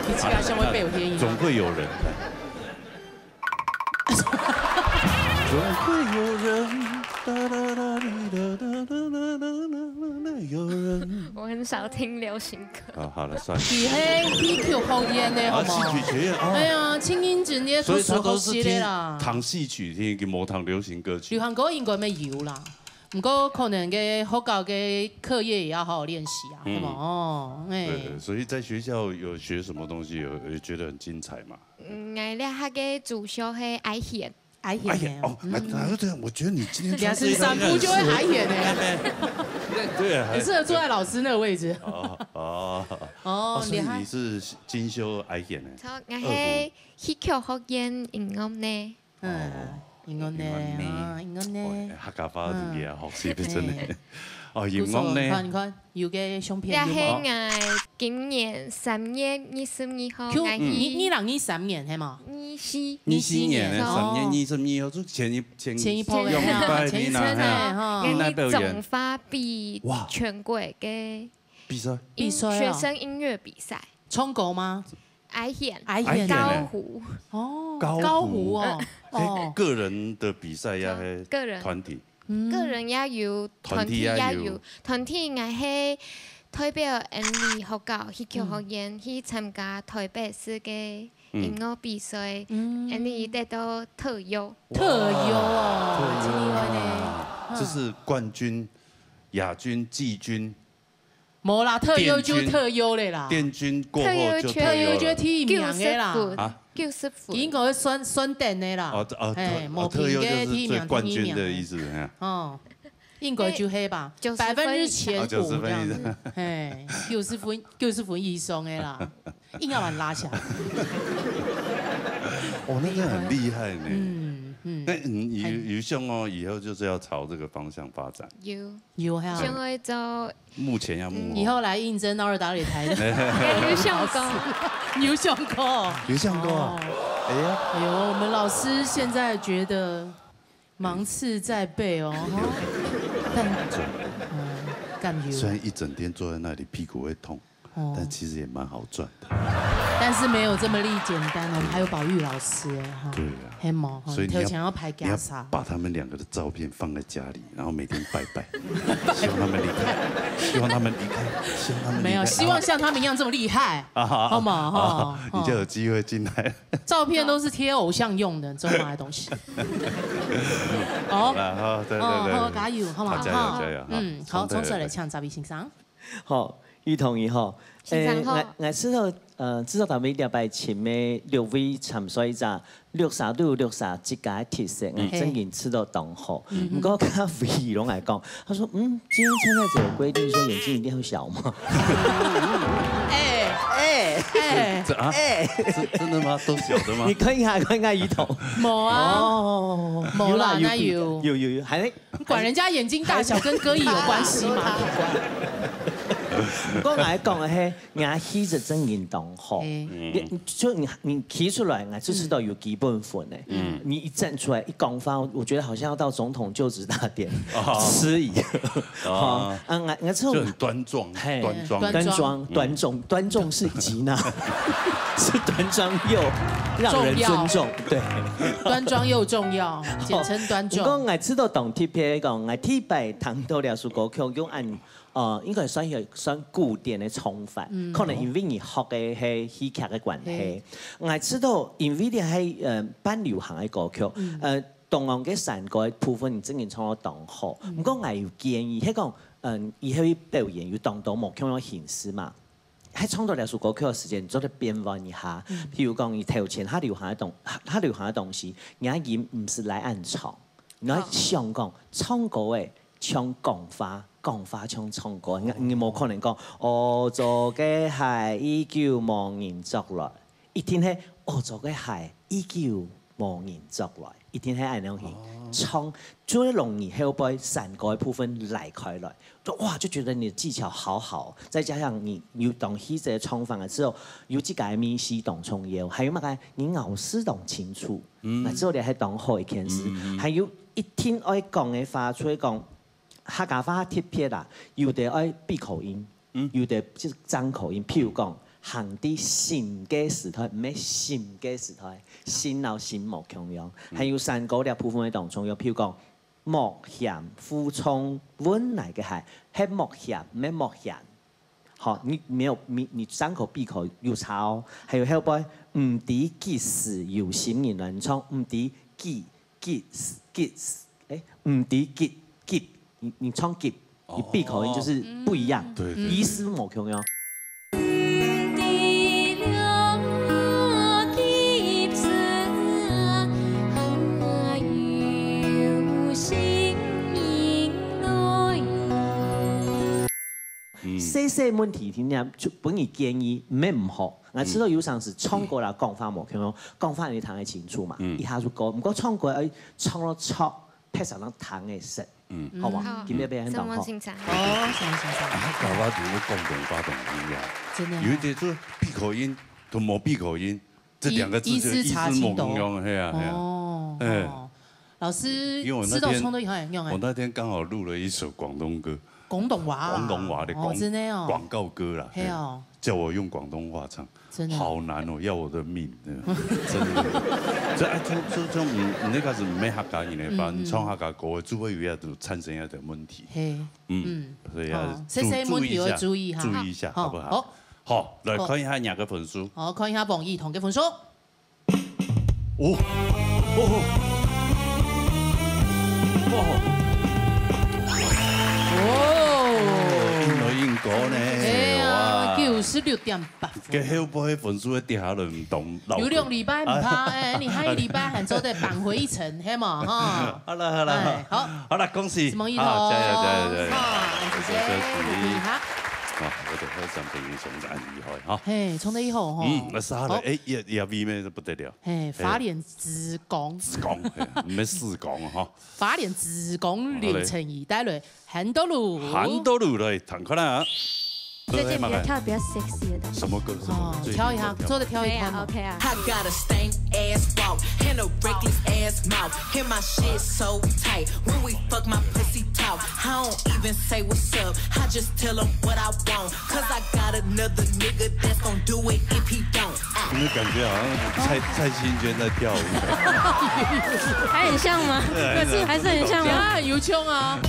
你自家想會背有電影。總會有人。總會有人，噠噠噠哩噠噠噠噠噠噠噠噠，有人。我很很少听流行歌。啊，好了，算了。佢係戲曲學院个，啊，好無？戏曲学院，哦。哎呀，盡認真个所以他都是听，讀書个啦。听戏曲，听，佢無听流行歌曲。流行歌應該乜有啦，毋過可能个學校个課業也要好好練習啊，嗯。好無？哦，哎。对，对，所以在学校有学什么东西，有，有觉得很精彩吗？嗯，𠊎這下个主修係哀弦。哀弦呢？哎呀，哦，哎，哎，对，我觉得你今天穿这一套应该很适合。也是三步就会哀弦的。对啊，很适合坐在老师那个位置。哦，哦。哦，哦，所以你还你是进修哀弦呢？错，我二胡。係戏曲学院音乐呢。嗯，音乐呢，音乐呢。啊，音乐呢。哦，客家话真个啊，学习真个。哎。哦，音乐呢。你看，你看，有个相片，也係有無？𠊎今年三月二十二号，就，𠊎去二，二零二三年，係無？二四。二四年的三月二十二号，就前一，前，前一波的，上礼拜天啊，前一层的，哈。去哪表演？中华比哇。全国个比赛？音，比赛啊。学生音乐比赛。唱歌吗？哀弦。哀弦的。高胡。哦，高胡。高胡哦。哎，哦。个人的比赛呀，嗯，还个人。团体？嗯。个人也有，团体也有。团体也有。团体𠊎係代表𠊎俚学校戏曲学院，嗯。去参加台北市个音乐比赛，嗯。𠊎俚得到特优。特优哦，哇，真厉害呢。哇，这是冠军、亚军、季军。无啦，特优就特优了啦。殿军，殿军过后就特优了。特优就第一名的啦。九十分。啊？九十分。应该算，算等的啦。哦，哦，嘿，特，哦，无评个第一名，特优就是最冠军的意思，第二名。哎。哦，应该就系吧，九十分以上。百分之前五这样子。哦，九十分以上。嘿，九十分，九十分以上的啦。 硬要把你拉下来。哦，那真的很厉害呢。嗯，嗯。那你有，有想哦，以后就是要朝这个方向发展？有。有哈。想要做。幕前要幕后。以后来应征《孬儿打擂台》的。有想过。你有想过？有想过啊？哦。哎呀。哎呦，我们老师现在觉得 芒刺在背哦，哈。但，嗯，感觉。虽然一整天坐在那里，屁股会痛，哦。但其实也蛮好赚的。但是没有这么简单哦，我们还有宝玉老师哎，哈。对啊。黑毛，哈，所以你要，你要把他们两个的照片放在家里，然后每天拜拜，希望他们离开，希望他们离开，希望他们离开。没有，希望像他们一样这么厉害，啊，好吗？啊，哈，你就有机会进来。 照片都是贴偶像用的，这种东西。好。好啦，好，对，对，哦，对。好，加油，好吗？好，加油，哈。加油，哈。嗯，好，冲出来，冲出来。请这位先生。好，玉彤姨好。先生好。呃，我，我知道，呃，知道咱们礼拜前面六位参赛者，六十度六十这个特色，嗯。正经知道当好。嗯。不过，刚刚吴怡蓉来讲， 他说：“嗯，今天参赛者有规定说眼睛一定要小吗？”哎，哎，哎。这，啊？哎。是真的吗？都小的吗？你看一下，看一下鱼头。没啊。哦，没啦，有啦，有比，哪有？有，有，有，还没，你管人家眼睛大小跟歌艺有关系吗？还没。不过我来讲，嘿， 人家气质真正当好。哎。嗯。你，就你，你提出来，我就知道有基本分的。嗯。你一站出来，一讲话，我觉得好像要到总统就职大典哦。司仪。哦。啊，我，我这种就很端庄，嘿，端庄。端庄，嗯。端庄，端庄是吉娜，是端庄又让人尊重，重要。对。端庄又重要，简称端庄。不过我知道当特别讲，我特别谈到这首歌曲，用按 呃，应该算一个，算古典的唱法，嗯。可能因为你学的是戏剧的关系。嘿。我知道，因为你是，呃，半流行的歌曲，嗯。呃，东方的山歌的部分你真正唱得当好。嗯。不过我有建议，是讲，嗯，以后表演有当多不同的形式嘛。在唱到这首歌曲的时间，你做得变换一下。嗯。譬如讲，你头前较流行的东，较流行的东西，你的音毋使来按唱，你要想讲，唱歌的 像讲话，讲话像唱歌。你，你无可能讲，「哦，做个鞋依旧无人着来」，一定系，「哦，做个鞋依旧无人着来」，一定系恁样去唱，就会容易后背山歌的部分来开来，就哇，就觉得你的技巧好好哦，再加上你有当时个唱法了之后，有自家的名气当重要，还有那个你咬字当清楚，嗯。那之后你还当好一件事，嗯，嗯，嗯。还有一定爱讲的话，就会讲 客家话特别啦，有的爱闭口音，嗯。有的就是张口音。譬如讲，行在新个时代，毋系新个时代，新老新无共样。嗯。还有山歌这部分个当中，有譬如讲，莫嫌負重，问哪个还，系莫嫌，毋系莫嫌。好，你沒有，你，你傷口閉口有差哦。還有後背，毋知幾時有心人來唱，毋知幾，幾，幾，哎，毋知幾，幾，你，你唱幾，你閉口音就是不一樣，哦。對，對，對。意思無共樣。 嗯。細細問題，聽聽就分你建議，毋係毋好。𠊎知道有常時唱歌啦，講話無共樣，講話你聽得清楚嘛，嗯。一下就過。毋過唱歌愛唱到著，別儕人聽得識，嗯。好無？好。今日變很好。好。哦，行，行，行。啊，客家話就係廣東話同音啊。真的哦。有一點就閉口音同無閉口音，這兩個字就意思無共樣，意，意思差真多。係啊，係啊。哦，哎。哦。 老師，因為我那天，知道唱到一下會用欸。我那天剛好錄了一首廣東歌。廣東話啊？廣東話的廣，哦，真的哦。廣告歌啦，係哦。嘿，叫我用廣東話唱，真的。好難哦，要我的命，真的。真的。這，哎，這，這，這種，嗯，你該係毋係客家人的話，嗯，嗯。你唱客家歌，就會有一種產生一點問題。嘿，嗯，嗯。所以要注，好，細細問題要注意一下，注意一下，哈。注意一下，好，好不好？好。好，來看一下你个分數。好，看一下王一彤个分數。 哦，哦，哦。哦。哦，應該應該呢，哎呀，哇。九十六點八分。該後背分數會跌下來，毋懂，老有兩禮拜毋怕，啊。哎，你下一禮拜還做得扳回一城，係無？哈。好了，好了，哎，好。好了，恭喜。什麼意思？啊，加油，加油，加油。好，謝謝，謝謝。恭喜哈。啊，我的好像朋友唱得很厲害哈。嘿，唱得很好哈。嗯，那是他的，好。哎，也，也未免不得了。 嘿，花蓮紫光。紫光，嘿，毋係四光哈。花蓮紫光林晨儀帶來《寒到路》。寒到路來，聽看啊。最近比較特別 sexy 的東西。什麼歌？什麼歌？哦，最近挑一下，有沒有挑？做得挑一下嘛。可以啊，OK啊。I got a stank ass walk and a reckless ass mouth. And my shit so tight. When we fuck, my pussy talk. I don't even say what's up. I just tell 'em what I want. 'Cause I got another nigga that's gon' do it if he don't. 你的感覺好像蔡，蔡幸娟在跳舞。還很像嗎？對，還是，還是很像嗎？啊，有像啊。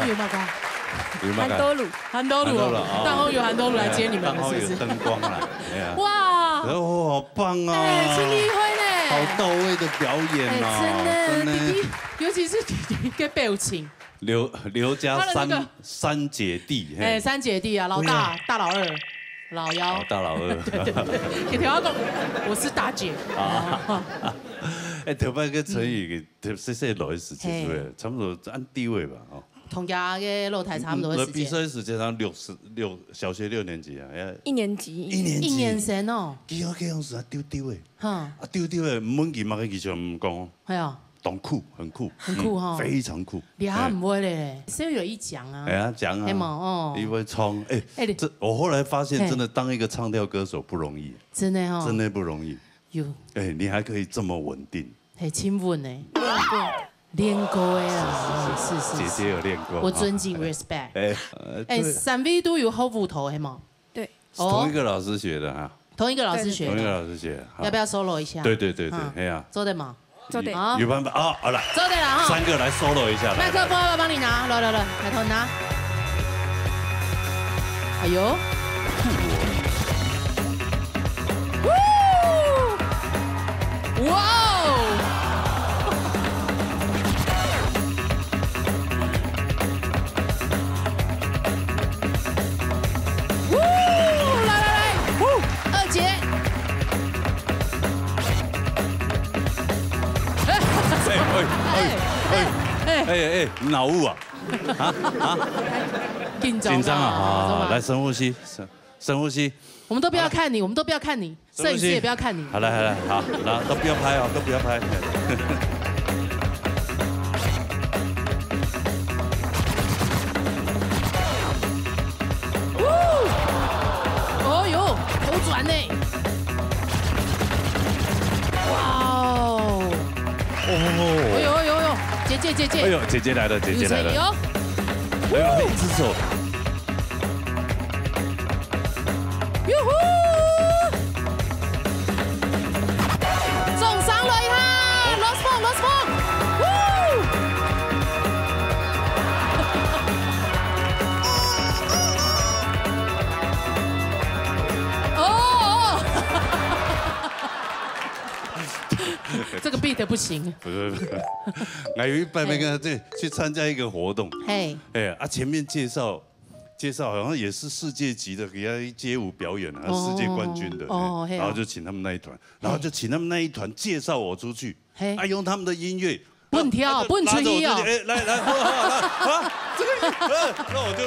有吗？有吗？很多路。很多路哦，很多路啊。大家有很多路来接你们了，是不是？大家有灯光啦，哎呀。哇！哦，好棒哦！哎，真厉害呢。好到位的表演哦，哎，真的，真的。弟弟，尤其是弟弟个表情。刘，刘家三，他的那个三姐弟，嘿。哎，三姐弟啊，老大、对啊。大老二、老幺。老大老二。对对对，你听我讲，我是大姐。啊。哎，头擺个成语，特别是老的时间，嘿。对不对？差不多按地位吧，哦。同家个老弟差不多个时间。嗯，比赛时间，他六十，六，小学六年级啊，哎。一年级。一年级。一年生哦。佢个样子啊，丢丢的。哈。啊，丢丢的，问佢嘛，佢就毋讲。哎呀。 当酷，很酷，很酷哈。嗯，非常酷。你还很会嘞，哎。是有一讲啊。哎呀，讲啊，嘿嘛，哦。一会唱，哎，哎，你这我后来发现，嘿。真的当一个唱跳歌手不容易，真的哦。真的不容易。有。哎，你还可以这么稳定。嘿，亲吻呢。练过。练过的啊，是，是，是，是，姐姐有练过。我尊敬，啊，respect。哎，呃，哎，对。三位都有好舞蹈，嘿嘛？对。哦。同一个老师学的哈。同一个老师学的。对，对，对。同一个老师学的，哈。要不要solo一下？对，对，对，对，啊，哎呀。做得吗？ 做得。啊。有办法啊，好了。做得了哈。三个来solo一下，来。麦克风要不要帮你拿？来，来，来，抬头拿。哎呦。哇哦！哇哦！来，来，来，二姐。 哎，哎，哎，哎，哎，哎，哎，脑雾啊？啊？啊？紧张啊。紧张啊，好，好，好，来，深呼吸，深，深呼吸。我们都不要看你，我们都不要看你，深呼吸。摄影师也不要看你。好，来，来，来，好，然后都不要拍哦，都不要拍。哦哟，头转呢。哇哦！哦。哎呦，哎呦，哎呦，姐姐，姐姐。哎呦，姐姐来了，姐姐来了。有诚意哦。哎呦，一只手。哟呼！ 掌声来哈！Lost Phone，Lost Phone！哦，这个 beat 不行。不是，不是，还有一半那个，对，去参加一个活动，嘿。哎，啊，前面介绍，介绍好像也是世界级的，给他街舞表演啊，哦，世界冠军的，哦，嘿啊。然后就请他们那一团，然后就请他们那一团介绍我出去，嘿。啊，用他们的音乐，分跳，啊，就分出去哦。拉着我出去，哎，来，来，好，好，好，啊，这个，呃，那我就，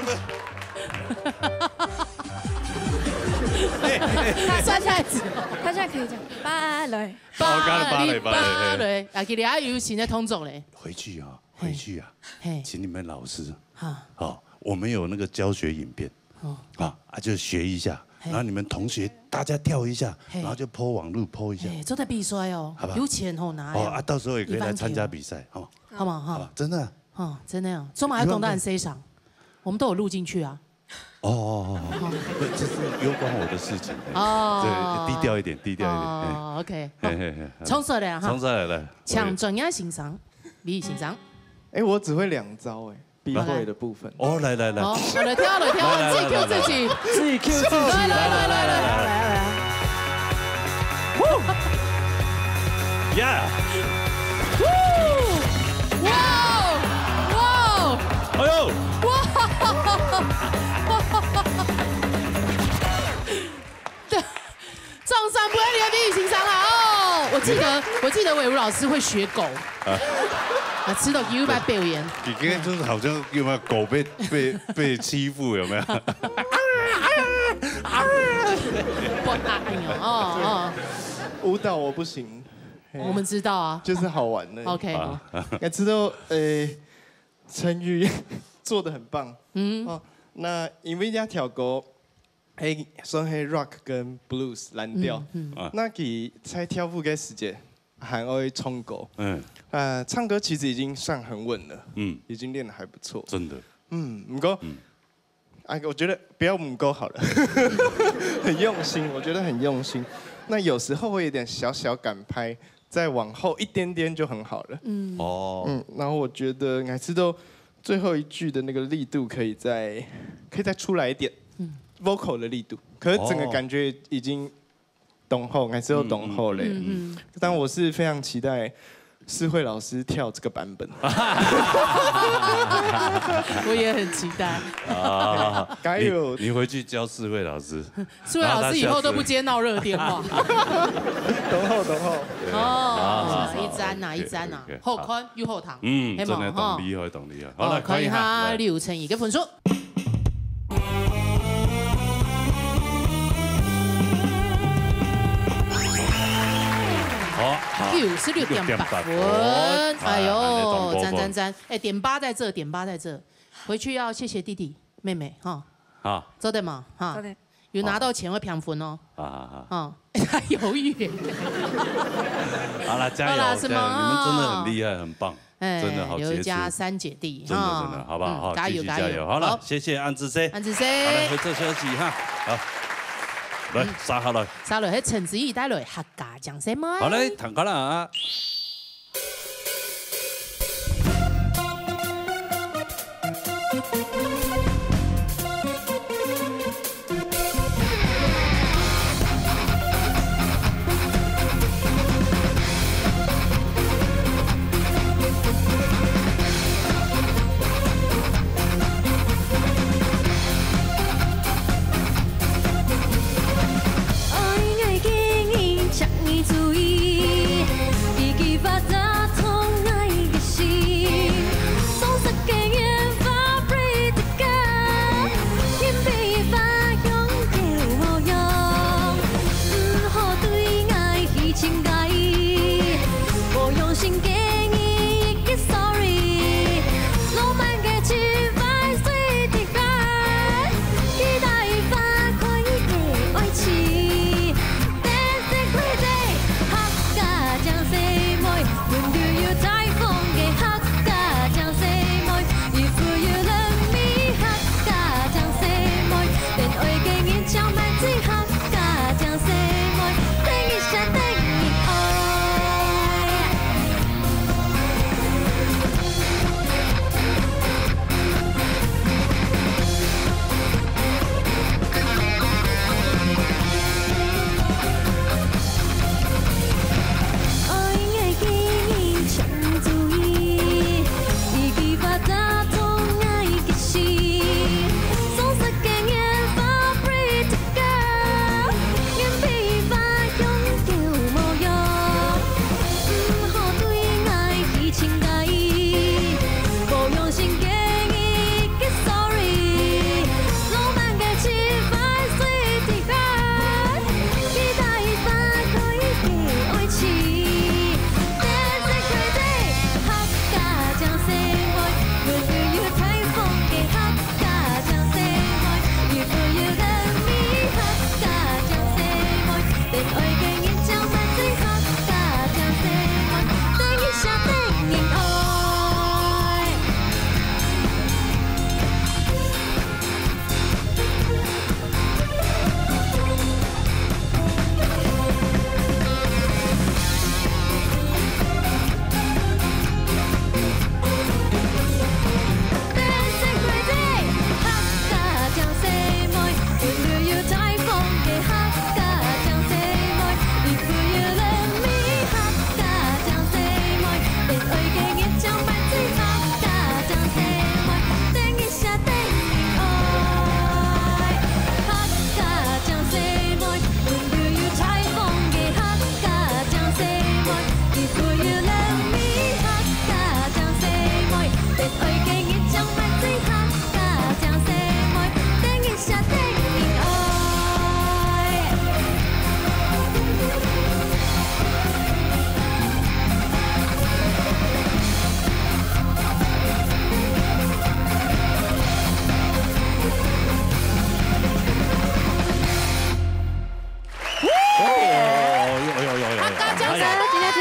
哎，哎，哎。他现在，他现在可以讲芭蕾。芭蕾，芭蕾，芭蕾，芭蕾。啊，今日还有新的动作嘞。回去啊，嘿。回去啊，嘿。请你们老师，哈。好，我们有那个教学影片，哦。啊，啊，就学一下，嘿。然后你们同学大家跳一下，嘿。然后就po网路po一下。哎，做得比赛哦，好不好？有钱吼拿呀。哦，啊，到时候也可以来参加比赛，一万块。哦。好不好？哈。好，真的啊。哦，真的哦，做嘛要懂得很欣赏，我们都有录进去啊。哦，哦，哦，哦，不，这是攸关我的事情，哎。哦。对，低调一点，低调一点，哎。哦，OK，好。嘿，嘿，嘿，好。冲出来哈。冲出来，来。请专业先生，李先生。哎，我只会两招，哎，避讳的部分。哦，来，来，来。哦，来，跳，来，跳，来，来，自己 cue 自己。来，来，来，来，来。自己 cue 自己。来，来，来，来，来。来，来，来。Yeah。哇哦，哇哦。哎呦。哇。掌声不要流鼻血，掌声啊！哦，我记得，我记得伟如老师会学狗。啊。啊，迟早有一摆表演。你今天就是好像有没有狗被，被，被欺负，有没有？不，哎呦，哦，哦。舞蹈我不行，嘿。我们知道啊。就是好玩的。OK。啊。我知道，呃，陈宇做得很棒。嗯。哦，那因为人家跳过， 係算係rock跟blues蓝调。嗯，嗯。啊。那佢在跳舞个時節，還愛唱歌。嗯。啊，唱歌其實已經算很穩了。嗯。已經練得還不錯。真的。嗯，不過，嗯。哎，我覺得不要不過好了。很用心，我覺得很用心。那有時候會有點小小趕拍，再往後一點點就很好了。嗯。哦。嗯，然後我覺得每次都最后一句的那个力度可以再可以再出来一点，vocal 的力度，可是整个感觉已经懂后，还是有懂后嘞。但我是非常期待世慧老师跳这个版本。我也很期待。啊，加油你你回去教世慧老师。世慧老师以后都不接闹热电话。懂后懂后。哦，一赞呐，一赞呐，后宽又后堂，嗯，黑毛真的懂厉害，懂厉害。好了，看一下来刘成宇个分数。好，好九十六点八分，哎呦，啊赞赞赞！哎，点八在这，点八在这，回去要谢谢弟弟妹妹哈，好，做得吗？哈，做得。有拿到钱会平分哦，好好好，哈，他犹豫。好了，加油，好啦，什么加油，你们真的很厉害，很棒，哎，真的好杰出，刘家三姐弟，真的哈真的，好不好？嗯好，加油加油！继续加油，好了，谢谢安志生，安志生，好来，回这休息哈，好，来，杀下来，杀了，还陈子怡带来客家讲什么？好嘞，坦克啦。客家讲什么？今天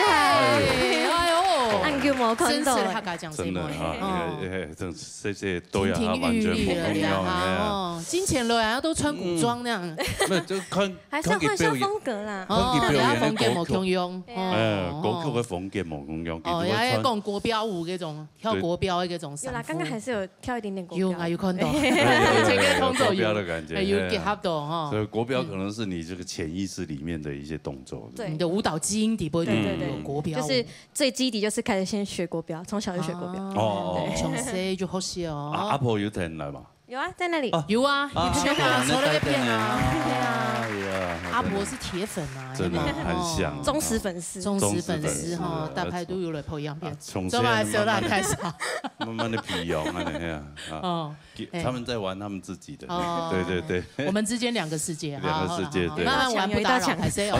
厉害。哎呦，恁久無看到欸。真是客家靚妹妹。真的啊，哦。哎，哎，这这这都要他完全不共样，亭亭玉立了呀，哎呀。哦，金钱楼好像都穿古装那样。那就看还是要换一下看佢表演风格啦。哦，哦，你表演的风格无国共样。哎，国哦国歌风格无共样，哦，比如说穿要讲国标舞这种，跳国标的这种衫服。有啦，刚刚还是有跳一点点国标。有啊，有看到，哎以前跟同桌有国标的感觉哎有哎结合到哈。所以国标可能是你这个潜意识里面的一些动作。对你的舞蹈基因底部一定对对对有国标舞。就是最基底就是开始先学国标，从小就学国标。哦哦从小就好学哦。啊，阿婆有听来嘛？有啊，在那里。啊有啊，啊有学啊，阿婆坐在那边啊，对啊。哎呀，阿婆是铁粉啊，真的有没有很像哦忠实粉丝。忠实粉忠实粉丝丝哈，啊大牌都有来培养片啊，从做嘛，小小啦开始啊。慢慢的皮哦，慢慢的呀，啊，哦，给哎他们在玩他们自己的，哦对对对。我们之间两个世界，两个世界对好好好慢慢玩不打扰，想有一道墙还是有。哦，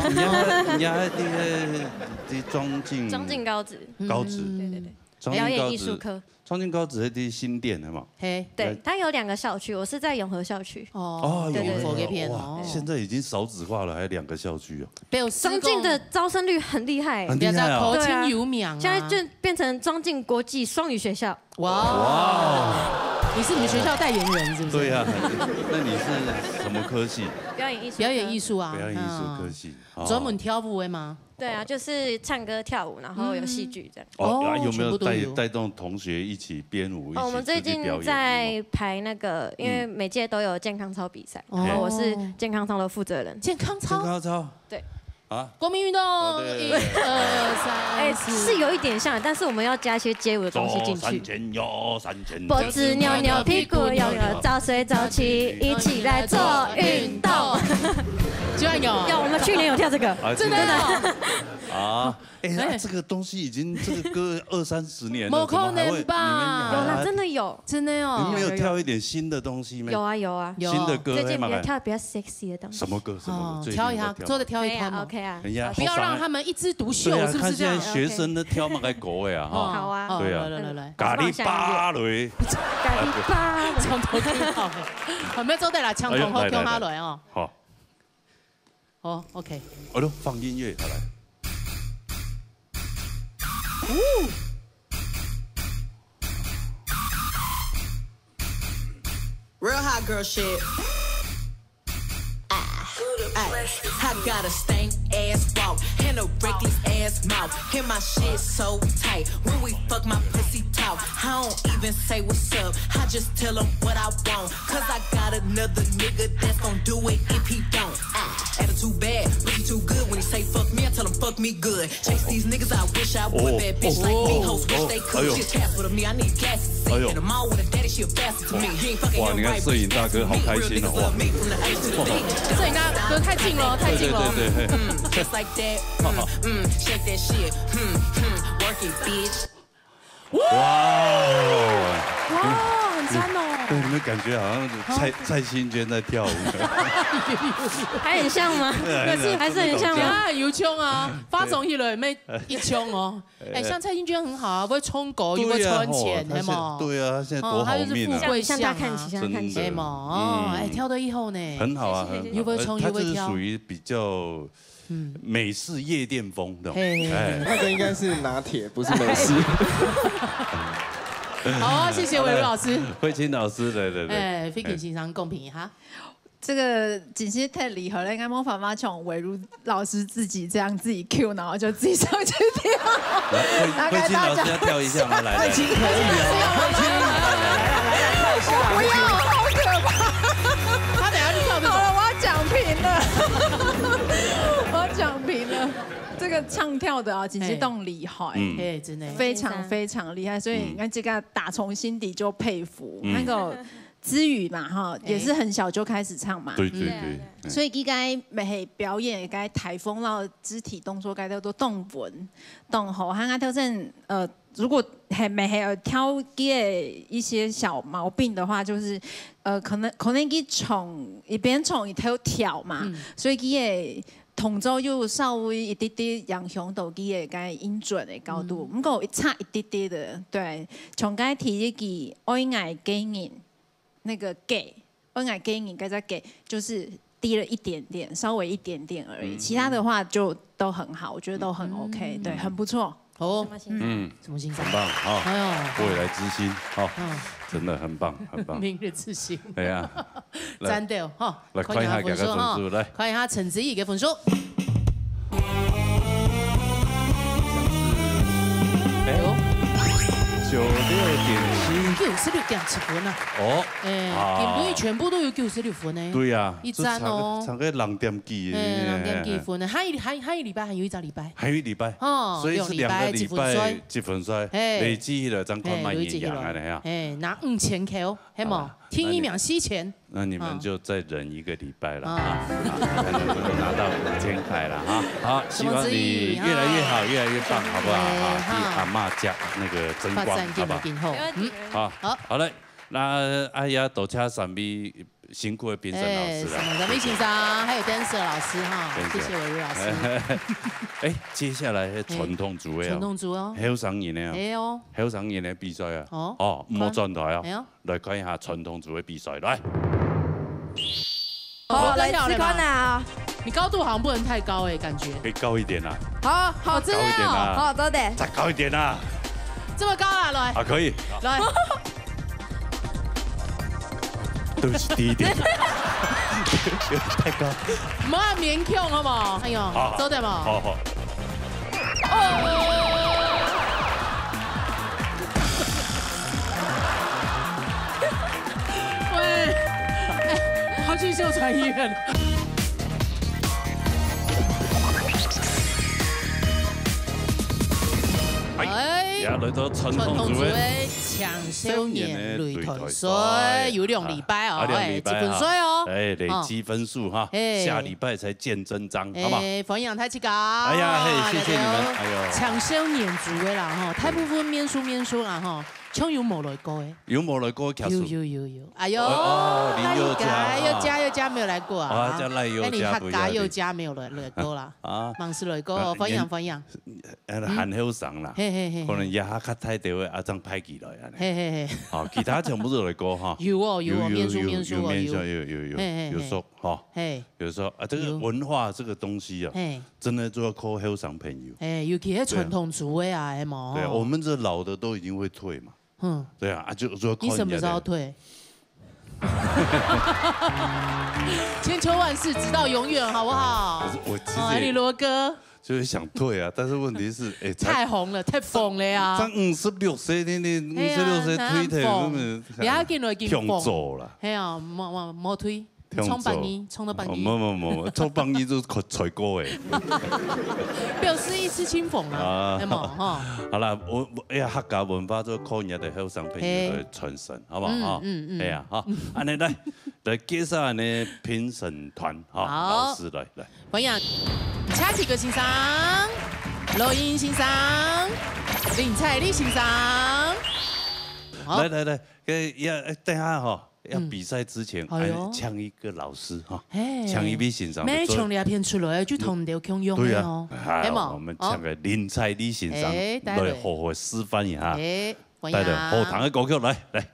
你要你要那个这庄敬庄敬高职。嗯高职，对对对，庄表演敬高职，艺术科。庄敬高职是新店的嘛？嘿，对，它有两个校区，我是在永和校区。哦，对对对有佛给片哇，哦。现在已经少子化了，还有两个校区哦。没有四个庄敬的招生率很厉害。很厉害哦口对啊径有名啊。现在就变成庄敬国际双语学校。哇哦，你是你们学校代言人是不是？对呀，那你是什么科系？表演艺术科。表演艺术啊，表演艺术科嗯。系，哦专门跳舞的吗？对啊，就是唱歌跳舞，然后有戏剧这样。哦，哦啊有没有带全部都有带动同学一起编舞，一起哦，我们最近出去表演在排那个，因为每届都有健康操比赛，哦然后我是健康操的负责人。健康操，健康操对啊，国民运动，哦对对对一二哎，三四，是有一点像，但是我们要加一些街舞的东西进去。前摇三前脖子扭扭，屁股扭扭，早睡早起，一起来做运动。就要有，有，我们去年有跳这个。啊真的哦。啊，哎，那哎这个东西已经这个歌二三十年了，不可能吧怎么还会你们还有啦，真的有。真的哦，你们没有跳一点新的东西吗？有啊有啊，有新的歌最近比较哎，马来跳比较 sexy 的东西。什么歌？什么哦歌？，最近跳一下，在做的跳一看嘛。OK 啊，人家不要让他们一枝独秀，对啊，是不是这样？看现在学生都跳马该狗哎啊，哈，好啊哦对啊来来来来，咖喱芭蕾，咖喱芭蕾。从头听到尾，好，没有做对了，抢同好跳下来哦。好，哦，OK，哎呦，放音乐，好来。 Real hot girl shit. Ah, ay. I got a stank ass walk and a reckless ass mouth. And my shit so tight. When we fuck, my pussy talk. I don't even say what's up. I just tell him what I want. Cause I got another nigga that's gon' do it if he don't. Ah, attitude bad, but he too good. When he say fuck me, I tell him fuck me good. Chase these niggas, I wish I would. Bad bitch like me, hoes wish they could. She a cat with me, I need glasses. In the mall with a daddy, she a bastard to me. He ain't fucking 哇，你看摄影大哥好开心哦，哇。 这应该不太近了，太近了。对对对， Mm, just like that. Mm, mm, shake that shit. Hmm, hmm, work it, bitch. 哇哦！哇，很赞哦。对，你们感觉好像蔡蔡幸娟在跳舞。还很像吗？对啊，还是很像吗？啊，有冲啊，发送一轮没一冲哦。哎，像蔡幸娟很好啊，不会冲狗，又不会对啊，穿钱，哦他现系无？对啊，现在多好命啊！哦，他就是富贵像像他看齐，相啊。像他看齐。真的没毛。哦，哎，跳得以后呢？很好啊，很好。又不会冲呃他又不会跳这是属于比较嗯，美式夜店风的，嘿嘿嘿哎，那个应该是拿铁，不是美式。好啊，谢谢伟如老师。慧清老师，对对对，哎，飞给先生公平哈。这个真是太厉害了，应该没办法像伟如老师自己这样自己 Q，然后就自己上去跳。来慧慧清老师要跳一下吗？来来来，不要，好可怕！他等下就跳这种。好了，我要讲评了，我要讲评了。这个唱跳的啊，其实动厉害。嗯哎，真的。非常非常厉害，所以你看这个打从心底就佩服。那个之语嘛，哈，也是很小就开始唱嘛。对对嗯对，所以佢个乜係表演，个台风，然後肢體動作，該都都動穩、動好。佢个挑戰，呃，如果還乜係有挑佢个一些小毛病的話，就是，呃，可能可能佢唱一邊唱一頭跳嘛，所以佢个動作又稍微一滴滴影響到佢个該音準的高度，毋過差一滴滴的，對，像該第一句愛愛个人。 那个个，恩爱个人，该只个就是低了一点点，稍微一点点而已，嗯。其他的话就都很好，我觉得都很OK，嗯。对，很不错。好，什么形状？嗯，什么形状？很棒，哈。哎呦。未来之星，哈，嗯。真的很棒，很棒。明日之星。哎呀，來。讚到，哈。來，看一下佢个分數，看一下分數，哈。來。看一下陳子怡个分數。 哎呦，九六点七。九十六点七分啊。哦，哎，啊。今晡日全部都有九十六分呢。對呀，一讚哦。就差个，差个兩點幾而已。哎，兩點幾分呢，還有，還，還有禮拜，還有一隻禮拜。還有一禮拜。哦，所以是兩個禮拜兩禮拜積分賽。積分賽，哎。累積起來，正看慢慢贏，哎，累積起來。恁樣啊。哎，拿五千塊哦，係無？好啦，第一名四千。 那你們就再忍一個禮拜了啊，啊。啊，看能不能拿到五千塊了哈。好，希望你越來越好，什麼之一？越來越棒，好不好？啊，哎，哈。替阿嬷加那個爭光，發展好不好？更好，更好。沒問題，嗯。沒問題。好，好。好嘞，那，哎呀，多謝三位辛苦的評審老師了。哎，什麼，三位先生，還有dancer老師哈，謝謝。謝謝偉如老師。哎，接下來傳統組的啊，哎，傳統組哦。後生人的啊。哎喲。後生人的比賽啊。哦。哦，莫轉台啊。哎喲。 來看一下傳統組的比賽，來。好，好，來試看啊。你高度好像不能太高欸，感覺。可以高一點啊。好，好。哦，真的哦。高一點啊。好，高點。再高一點啊。這麼高啊，來。啊，可以。來。對不起，低一點。有點太高。莫勉強，好不好？哎喲，好，好。做得嗎？好，好。 哦。喂，哎，他去秀傳醫院。哎，哎，也來到傳統組的傳統組的青少年擂台賽，有兩禮拜哦，啊，兩禮拜啊。哎，積分賽哦。哎，累積分數哈，哦。哎。下禮拜才見真章，好嗎？哎，歡迎大家。哎呀，嘿，謝謝你們，哎呦。青少年組的啦，吼，大部分面試面試啦，吼，像有無來過的？有無來過，其實有，有，有，有。哎呦，哦，哦，林宥嘉，賴宥嘉，啊。宥嘉，宥嘉沒有來過啊。哦，叫賴宥嘉，那你客家不要緊。宥嘉沒有來，來過啦。啊。滿是來過，啊，歡迎，歡迎。呃，還後生啦，嘿，嘿，嘿，可能這下較大條个，啊，正派起來啊。嘿，嘿，嘿。哦，其他全部都來過哈。有哦，有哦，有，有，面試，有，面試哦，有面試，有。有，有，有，嘿，嘿，嘿。有熟哈。嘿。有時候啊，這個文化這個東西啊，有。嘿。真的就要靠後生朋友。嘿，尤其是傳統組的啊，對啊。係無？對啊，我們這老的都已經會退嘛。嗯。對啊，啊，就，就要靠人家的。你什麼時候退？千秋萬世，直到永遠，好不好？可是我其實也，哦，你羅哥。就是想退啊，但是問題是，哎，才，太紅了，太紅了呀。才五十六歲，你，你五十六歲退退，哎呀，根本，你要緊來緊紅。放走了。嘿啊，莫，莫，莫退。 衝半日，衝到半日。哦，無，無，無，無，衝半日就吹，吹過誒。表示一次清風啦，啊。係無？吼。好啦，我，我，哎呀，客家文化就靠人家的後生朋友來傳承，嘿。好不好？嗯，哈。嗯，嗯。哎呀，哈，恁樣來，來介紹恁樣評審團，哈，好。老師來，來。歡迎，車啟國先生、羅英先生、林采莉先生。好。來，來，來， 該要，呃，等下吼，要比賽之前，嗯。哎喲。哎，請一個老師哈，嘿。請一位先生，每場裡片出來就同你兜共樣的哦。對啊，好，係無？我們請個林采莉先生，哦。哎，帶來。來好好示範一下，哎，歡迎。帶來好聽的歌曲，來，來。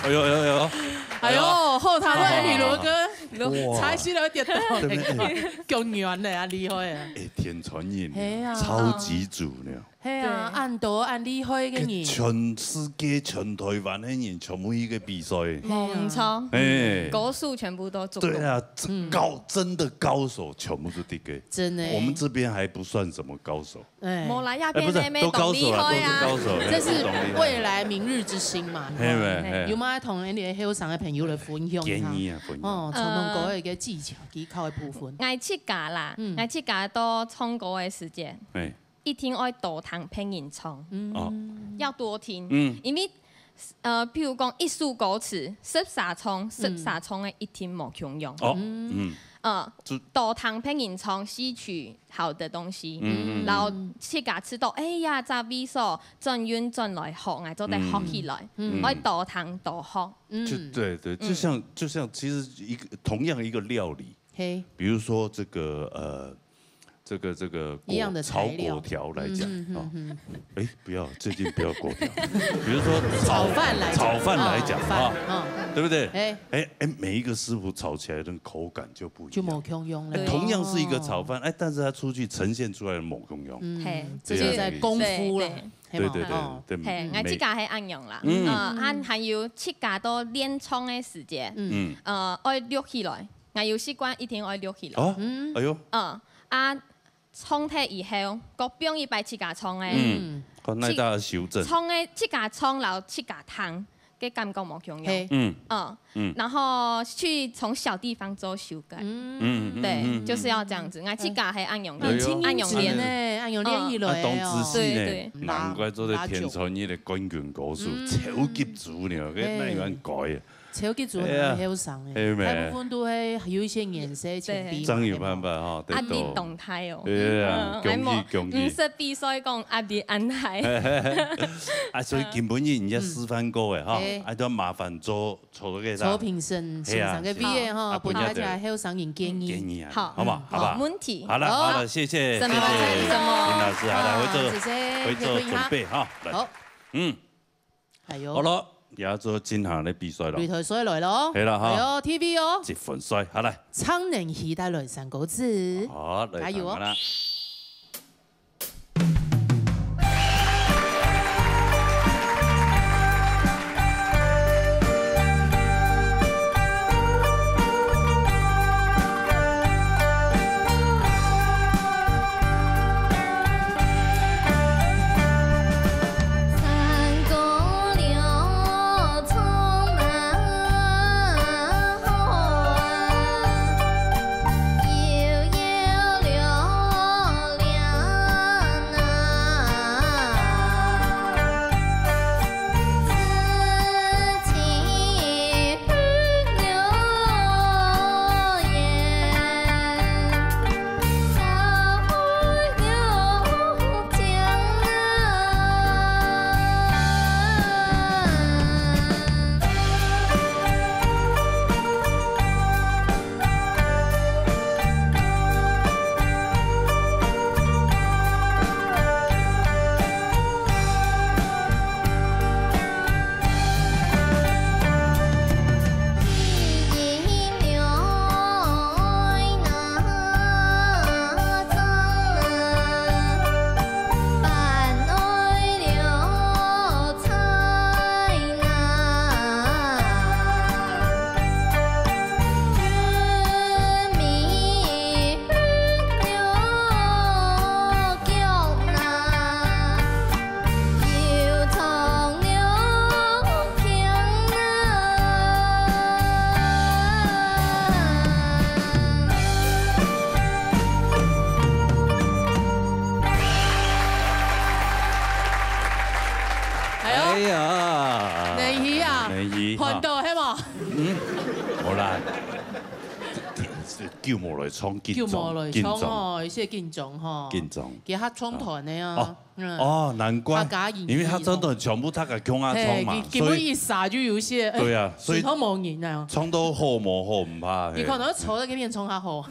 哎呦哎呦哎呦，哎呦，好聽个女羅哥，哇，踩死了跌倒，對不對？哎，夠軟的啊，厲害啊！哎，天傳音，嘿啊，超級組呢。嘿啊，對，恁多恁厲害个人，全世界全台灣个人全部去个比賽。無錯，哎，高手全部都做過。對啊，這高，真的高手全部是這個。真的，我們這邊還不算什麼高手。 哎，無啦，那邊那邊都高手啦，都是高手，這是未來明日之星嘛。嘿，嘿，嘿。有無同你个後生个朋友來分享一下？建議啊，分享。哦，唱歌个一個技巧、技巧个部分。𠊎自家啦，𠊎自家到唱歌个時節，哎，一定愛多聽別人唱，哦，要多聽，嗯，因為，呃，譬如講一首歌詞，十儕唱，十儕唱个一定無共樣。哦，嗯，呃，就多聽別人唱，吸取 好的東西，嗯，然後自家知道，哎呀，這位所轉運轉來學，𠊎做得學起來，愛多聽多學。就，對，對，就像，就像其實一個，同樣一個料理，嘿，比如說這個，呃，這個，這個一樣的材料，炒粿條來講，哦，哎，不要，最近不要粿條，比如說炒，炒飯來講，炒飯來講，啊，對不對？哎，哎，每一個師傅炒起來的口感就不一樣。就無共樣了。哎，同樣是一個炒飯，哎，但是它出去呈現出來的無共樣。嗯，嘿，這就在功夫了，對，對，對，對，哦，對，嘿，每，𠊎自家係恁樣啦，嗯，啊，還有自家到練唱个時節，嗯，呃，愛錄起來，𠊎有習慣一定愛錄起來。哦，哎呦，嗯，啊，唱忒以後，過放一擺自家唱个，嗯，看哪搭修正。唱个自家唱，然後自家聽， 个感覺無共樣。嘿，嗯，嗯，然後去從小地方做修改，嗯，對，就是要這樣子。𠊎自家還恁樣，哎呦，恁樣練，恁樣練起來哦。啊，當仔細呢，對，對，難怪做得天傳一个冠軍歌手，超級主呢，該哪樣改啊？超級主很後生哎，大部分都係有一些年歲前輩，正有辦法哈，得到。壓力當大哦。對啊，恭喜恭喜！毋識比賽講壓力恁大。 啊，所以今晡日人家示範過个哈，啊，都麻煩做，做个啥？做評審，係啊，先生个位个哈，啊，分大家後生人建議。建議啊，好，好不好？好不好？問題。好了，好了，謝謝，謝謝林老師，好了，會做，謝謝，會做準備哈，來，好，嗯，還有，好了，也要做今下个比賽了，擂台賽來了，係啦哈，還有T V哦，積分賽，好來，昌能期待來三個字，好，來，加油哦！ 哎呀，能怡啊，能怡，換到係無？嗯，無啦，救無來唱，緊張，救無來唱哦，緊張，有些緊張吼，緊張，佢較衝團个啊。哦，嗯，哦，難怪，因為佢唱到全部大家共下唱嘛，嘿，佢根本一下就有些，所以，對啊，所以唱到無人啊，唱到好無好毋怕，你可能坐在那邊唱較好，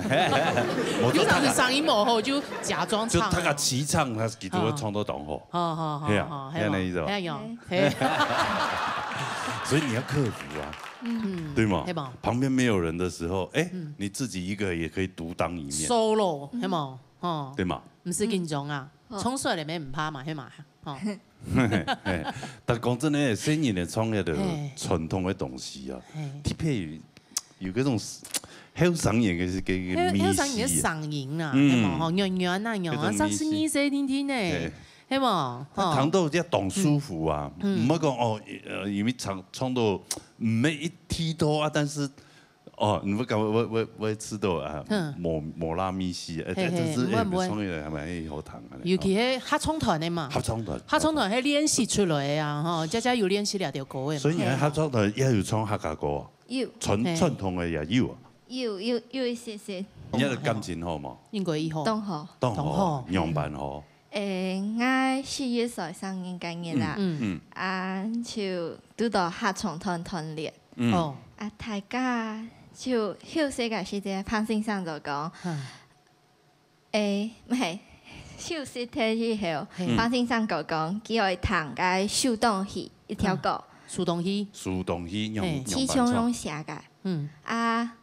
有當時聲音無好就假裝唱，就大家齊唱，佢就會唱到當好，好好好，係啊，好，係恁樣意思吧？係啊，嘿。所以你要克服啊，嗯，對吗？係無？旁边没有人的时候，哎，嗯，你自己一个也可以独当一面，solo，係無？吼，对吗？毋使緊张啊，嗯，唱出来也毋怕嘛，係嘛？吼。但讲真的，細人仔唱个个傳统个东西啊，特别有有个种后生人个个个味道，后生人个嗓音啊，嗯，係嘛？吼，软软啊，软啊，三十二岁定定呢。 係無？佢聽到也當舒服啊，毋會講哦，呃，因為唱唱到毋係一低頭啊，但是哦，你會感覺會會會吃到啊，無無拉咪西，哎，但是哎，唱起來還蠻好聽啊。尤其係合唱團个嘛，合唱團，合唱團係練習出來啊，吼，家家有練習兩條歌个嘛。所以你看合唱團也有唱客家歌啊，有傳傳統个也有啊，有有有一些些，你个感情好無？應該以後，當好，當好，當好，仰般好？ 誒，𠊎十一歲生日該日啦，嗯，啊，就堵到合唱團團練。哦，啊，大家就休息个時節，彭先生就講，誒，毋係，休息忒以後，彭先生就講，佢愛彈个《手動戲》一條歌，《手動戲》，《手動戲》仰，嘿，徐秋榮寫个，嗯，啊。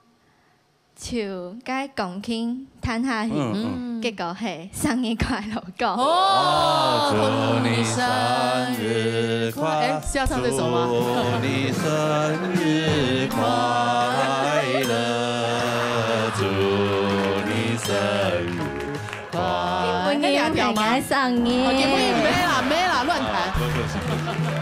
就該鋼琴彈下去，結果係生日快樂歌。哦，祝你生日快樂，哎，是要唱這首嗎？祝你生日快樂，祝你生日快樂。你會唱生日？哦，也不會，沒啦，沒啦，亂彈。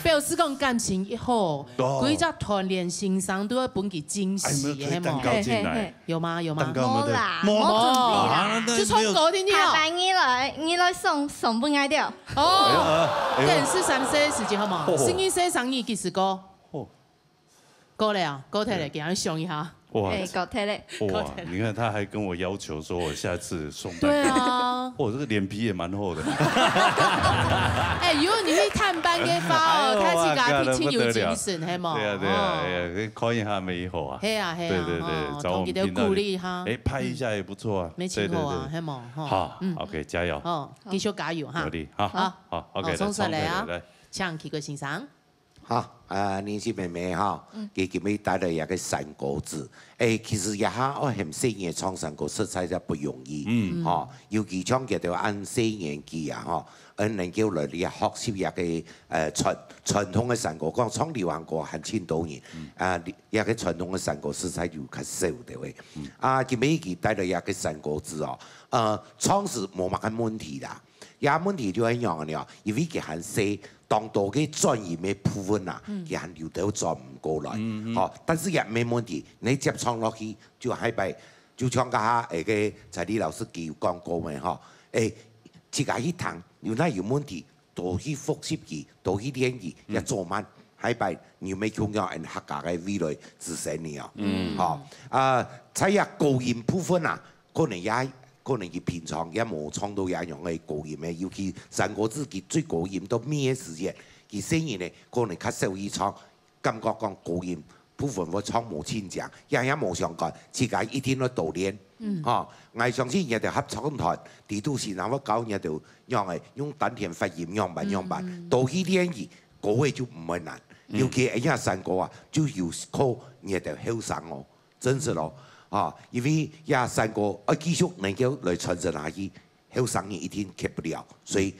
表示講感情一好， 對。歸隻團練先生都會分佢驚喜，哎，有沒有帶蛋糕進來？係無？有嗎？有嗎？蛋糕有沒有帶？無啦，無。無準備啦。啊，那就唱歌定定哦。下擺你來，你來送，送分𠊎兜。哦，哎呀，哎呀。該係三歲个時節好無？哦。十二歲生日幾時過？哦。過了啊，過忒了，給他想一下。 哇，哎，搞忒了。哇，你看他還跟我要求說我下次送蛋糕。對啊。哇，這個臉皮也蠻厚的。哎，如果你去探班个話哦，哎呦，他自家哇，聽清有精神，係無？對啊，對啊，哦。哎呀，可以哈，沒以後啊。係啊，係啊，對對對，哦，找我們頻道的，同佢兜鼓勵哈。哎，拍一下也不錯啊。嗯。沒錯啊，對對對。係無？吼。好，嗯。OK，加油。哦，繼續加油哈。努力哈。好。好，OK，好，來，送出來啊。唱出來，來。請徐國先生。 好，啊，年輕妹妹哈，嗯。佢今日帶來一個山歌子。誒，其實這下愛喊細人唱山歌，實在是不容易，嗯。吼，尤其像佢兜恁細年紀啊，吼，恁能夠來這學習這個，呃，傳，傳統个山歌，講唱流行歌還盡多人，嗯。啊，這個傳統个山歌實在有較少个喂。嗯。啊，今日佢帶來這個山歌子哦，呃，唱是無麼个問題啦。 這問題就係仰仔呢，因為佢還細，當多个轉音个部分啊，嗯。佢還有兜轉毋過來。嗯，嗯。吼，但是也無問題，你接唱落去，就下擺，就像剛才那個彩麗老師佢有講過个吼，誒，自家去聽，有哪有問題，多去複習佢，多去練佢，嗯。也做慢，下擺你有無共樣，俺客家个未來子孫呢哦。嗯。吼，啊，在這高音部分啊， 可能也，可能佢平常也無唱到這樣个高音个，尤其山歌子佢最高音到尾个時節，佢細人呢，可能較少去唱，感覺講高音部分會唱無清淨，也也無相干，自家一定愛多練。嗯。吼，𠊎相信你兜合唱團，裡肚先生會教你兜仰仔用丹田發音，仰般仰般，嗯。多去練習，歌仔就毋會難。嗯。尤其恁樣山歌啊，就有靠你兜後生哦。 真實咯，啊，因為這山歌愛繼續能夠來傳承下去，後生人一定缺不了，所以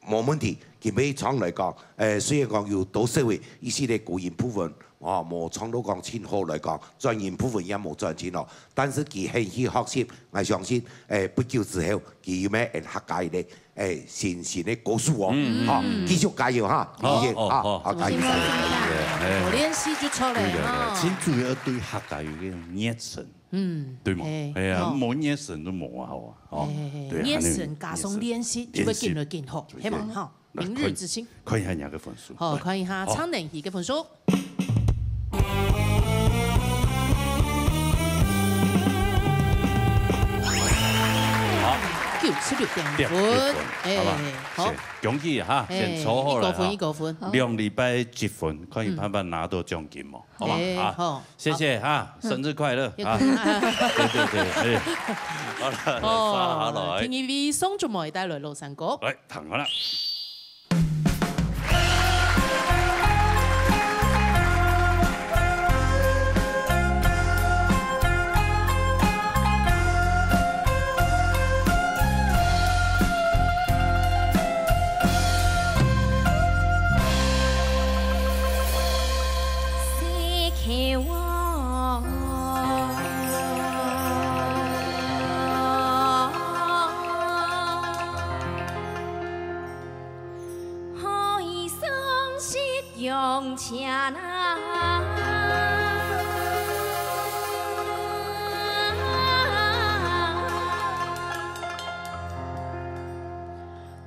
無問題。今晡日唱來講，誒，雖然講有多少个一息个高音部分，哦，無唱到講盡好來講，轉音部分也無轉盡咯，但是佢肯去學習，𠊎相信，誒，不久之後，佢有乜會客家个 誒，新新个歌手哦，嗯，嗯，吼，嗯。繼續加油哈，好，謝謝，哦，好，好，好，加油，加油，加油。哎。有練習就出來哈。對，對，對，盡主要對客家有个熱忱，嗯，對嘛？嘿，哎呀，吼。無熱忱就無啊，好啊，吼。嘿，嘿，嘿，對，熱忱加上練習，還有熱忱。就會緊來緊好，練習。係嘛？吼，來，明日之星。看，看一下你个分數。好，來。看一下，好。張能喜个分數。 好。九十六點分。六十六分，哎，好吧。好。先恭喜哈，哎，先抽好了哈。一個分，一個分。好。兩禮拜積分，看有辦法拿到獎金無？好吧？哎，啊，好。謝謝哈，嗯。生日快樂啊。有可能。對，對，對，哎。好了，哦，來，發下來。第二位宋祖妹帶來老山歌。來，聽好了。向前啊，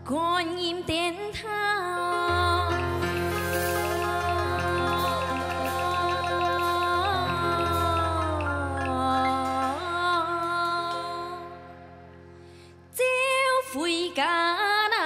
观音点头。 走回家啦。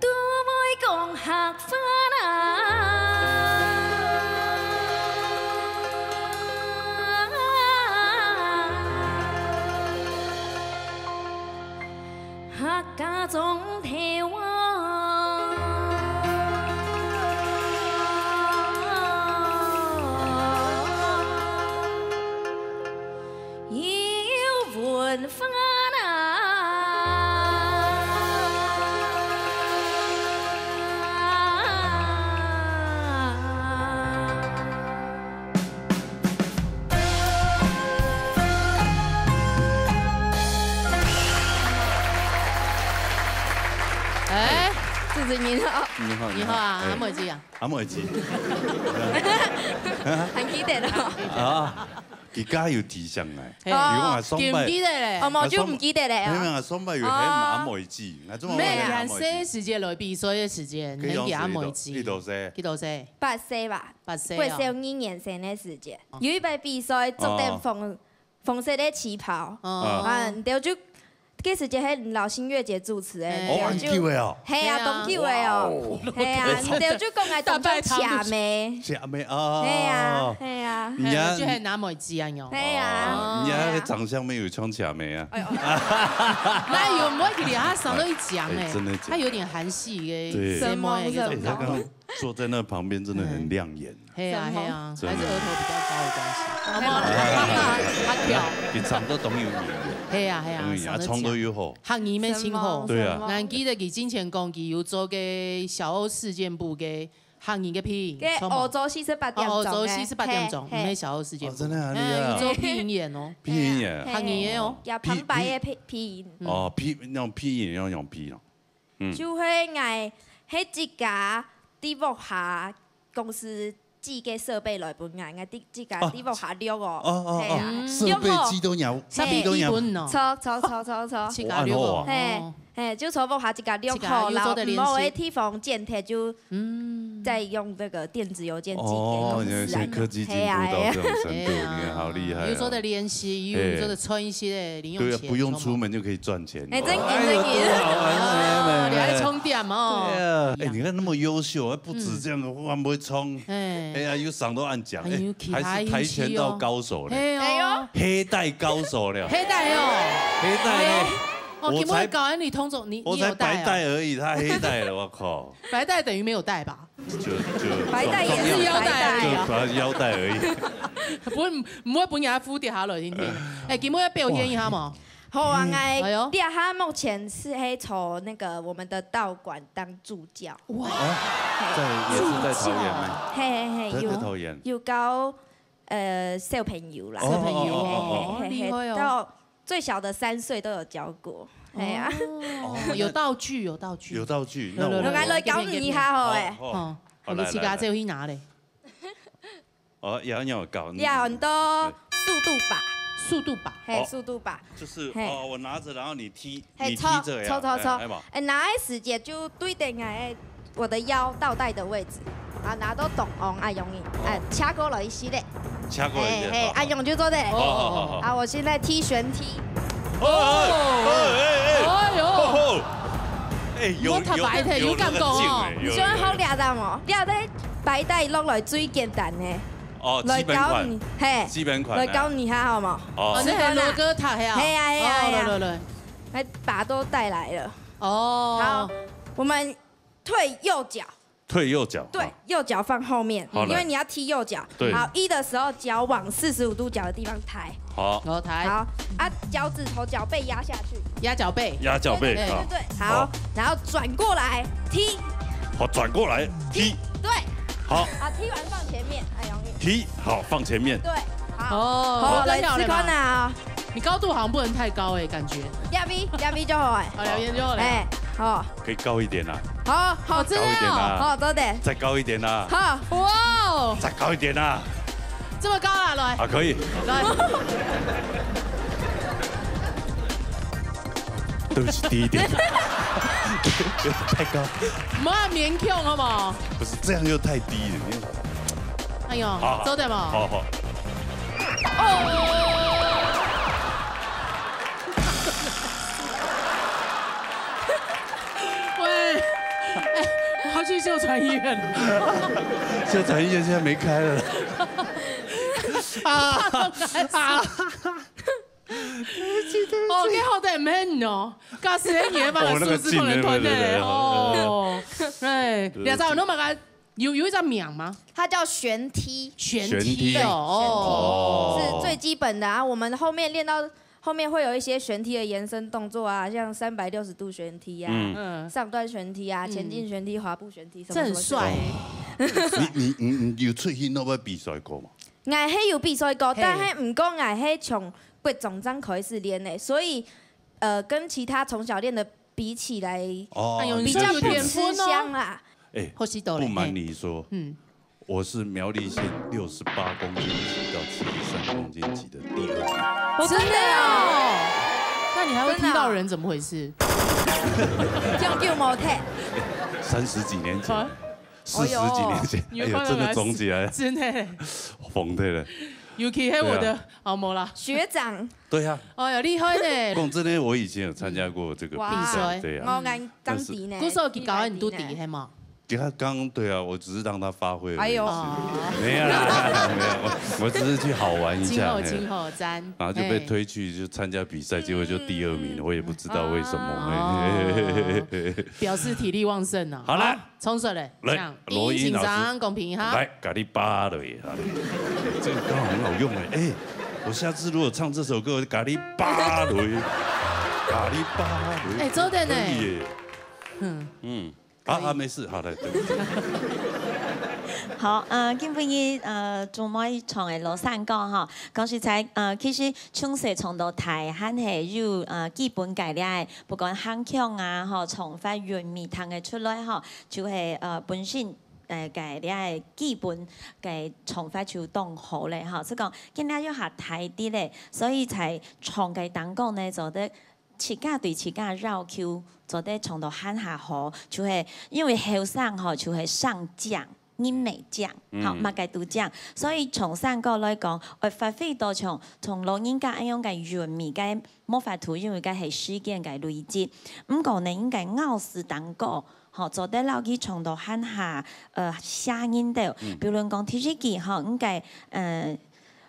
都會講客話啦。客家庄頭啊。 有文化啦。哎，主持人好。你好，你好啊，哎。阿妹子啊。 阿妹子。還記得咯。啊，佢家有提醒哎。係啊。佢講啊，上擺，記毋記得咧？哦，無就毋記得咧啊。沒有啊，上擺有喊阿妹子，哦。𠊎做麼个喊阿妹子？沒有，細時節來比賽个時節，喊佢阿妹子。幾多歲？幾多歲？八歲吧。八歲啊。八歲二年生个時節，有一擺比賽，著等紅，哦。 紅色个旗袍。哦。啊，你兜就，該時節係老新月姐主持个，哎。哦，你兜就，恁久个哦。係啊，係啊。當久个哦。哇哦。係啊，你兜就講𠊎當像赤妹。赤妹哦。係啊，係啊。你啊，就係拿妹子啊喲。係啊。哦，你啊，係啊。該長相沒有像赤妹啊。哎喲。哪有，毋會，佢還生到一講哎，哎，真的假的？他有點韓系个，對。什麼，什麼那個什麼。哎，他剛剛坐在那旁邊真的很亮眼。 係啊，係啊，還是額頭比較高的關係。好不好？他跳。佢唱歌當有名的。係啊，係啊，當有名，啊，唱歌又好。客語乜盡好。對啊。𠊎記得佢之前講，佢有做个小歐事件簿个客語个配音，該著無？歐洲四十八點鐘个。哦，歐洲四十八點鐘，嘿，嘿。毋係小歐事件簿。哦，真的啊，厲害啊。嗯，有做配音員哦。配音員啊。客語个哦。有旁白个配，配音。哦，配，那種配音要用配咯。 嗯。就係𠊎係自家在屋下公司寄个設備來分𠊎，𠊎自，自家在屋下錄哦。哦，哦，哦，係啊，設備寄到若，錄好。寄到若。設備寄分哦。著，著，著，著，著。自家錄哦。哦，恁好啊。係，哦。係，就在屋下自家錄好，自家又做得練習。然後無个地方剪忒就，嗯。再用這個電子郵件寄給公司啊。哦，原來現在科技進步到這種程度，係啊，係啊。你看好厲害啊。又做得練習，又做得賺一些零用錢，對啊，不用出門就可以賺錢。 哎，真的，哎呦，真的。多好啊，哦，哎，哎，哎。你還充電哦。對啊，哎，你看那麼優秀，還不止這樣，嗯。還會唱，哎。哎呀，又上到恁靚，哎，哎呦，其他還是跆拳道高手嘞，音樂哦。哎呦。黑帶高手了，黑帶哦。黑帶呢，哎呦，哦，我才，今天搞完你同桌，你，我才白帶而已，你有帶哦。他黑帶了，我靠。白帶等於沒有帶吧？ 就，就白帶也是腰帶而已啊。就主要腰帶而已。毋會，毋會分人家扶跌下來，定定。哎，今日愛表演一下無？好啊，嗯。哎喲。𠊎這下目前是在那個我們的道館當助教。哇。啊，在，也是在桃園嗎？助教。嘿，嘿，嘿，在，有，在桃園。有教，呃，小朋友啦。哦，小朋友哦，哦，哦，哦。嘿，嘿，厲害哦。到 最小的三歲都有教過，哎呀。哦，有道具，有道具。有道具，那我們，有，有，有。來，來，教你一下吼，哎。好，好，哦，好，來，來，來。你自家就去拿嘞。哦，也要教你。也很多速度把。速度把。嘿，哦。速度把。就是，嘿。哦，我拿著，然後你踢，嘿，你踢這樣，搓，搓，搓，搓。哎，哎，嘛。哎，拿的時節就對等哎， 我的腰倒帶的位置，啊，拿到中央啊，容易，哦。哎，斜過來一些嘞。斜過來一些，嘿，嘿，好，好。啊，用就做得嘞。好，好，好，好。啊，我現在踢旋踢。哦，哎，哎，哎，哎呦，哦吼。哎，有，有，有那個勁哎，有那個勁哦。有，有，有。你喜歡好抓到無？抓到白帶落來最簡單呢。哦，来教你，基本款，嘿，基本款啊。来教你一下好吗？哦，哦，那个罗哥塔，嘿啊。嘿啊，嘿啊，哦，嘿啊。来，来，来。来，把都带来了。哦。好，我们退右脚。退右脚，对，好。右脚放后面，好，来。因为你要踢右脚。对。好，一的时候脚往四十五度角的地方抬。好。好，抬。好，啊，脚趾头、脚背压下去。压脚背。压脚背，对，好。对，对，好。好，然后转过来踢。好，转过来踢。踢，对。好。啊，踢完放前面，哎，容易。踢，好，放前面。对，好。哦，好，来，试看啊。你高度好像不能太高哎，感觉。两米，两米就好哎。好，两米就好了。哎，好。可以高一点啊。好，好，哦，真的哦。高一点啊。好，多点。再高一点啊。好。哇哦。再高一点啊。这么高啊，来。啊，可以。来。对不起，低一点。有点太高。莫勉强好不好？不是，这样又太低了。哎呦，好，好。做得吗？好，好。哦。喂，哎，我要去秀传医院了。秀传医院现在没开了啦。啊，啊。哦，该好歹蛮哦，假使你也把它哦，那个数字不能吞的劲，对，对，对，对。哦。哎，对，两张我都买个 有，有一张名吗？它叫旋踢。旋踢哦，旋踢，旋踢，哦。是最基本的啊。我们后面练到，后面会有一些旋踢的延伸动作啊，像三百六十度旋踢啊，嗯。嗯。上段旋踢啊，嗯。前进旋踢、滑步旋踢，什么什么旋踢。这很帅欸。你，你，你，你有出去那边比赛过吗？𠊎係有比赛过，嘿。但係毋過𠊎係從國中正開始練的，所以，呃，跟其他從小練的比起來，哦，哎呦，你比較不吃香啦。哎，好，是的嘞，不瞒你说，嘿。嗯。我是苗栗县六十八公斤级到七十三公斤级的第二名。哦，真的哦？真的哦？那你还会踢到人，真的哦？怎么回事？这样就没踢。三十几年前，啊？四十几年前，哎呦，哎呦，真的肿起来了。真的。疯掉了。尤其还我的，对啊。哦，没啦。学长。对啊。哎呀，厉害呢。讲真的，我以前有参加过这个比赛，哇。比赛。对啊。我眼 当时呢，故所佢教你都知，係嘛？给他刚，对啊，我只是让他发挥而已。哎呦。没有啦，没有，我，我只是去好玩一下，真好，嘿。真好，讚。然后就被推去就参加比赛，结果就第二名，我也不知道为什么。哦。表示体力旺盛啊。好啦。好，冲水嘞，来，这样，罗英老师。先生公平哈。来，咖哩巴雷啊，这个刚好很好用哎，哎，我下次如果唱这首歌，我就咖哩巴雷，咖哩巴雷，哎，做得呢。可以耶。嗯。嗯。 啊，啊，没事，好，来，对不起。好，呃，今晡日，呃，做妹唱个老山歌吼，讲实在，呃，其实从細唱到大，还係有，呃，基本个了，不管喊腔啊，吼，唱法韻味聽得出來吼，就係，呃，本身，呃，个了基本个唱法就當好咧，吼。所以講，今日又較大啲咧，所以在唱个當中呢，做得 自家對自家要求，做得唱到還較好，就係因為後生吼，就係上將，人美將，吼，嗯。麼个都將。所以從山歌來講，愛發揮到像，像老人家恁樣个韻味，該無法度，因為該係時間个累積。毋過呢，應該咬字當高，吼，做得摎佢唱到還較，呃，嚇人兜。嗯。比如講第一句吼，應該，呃，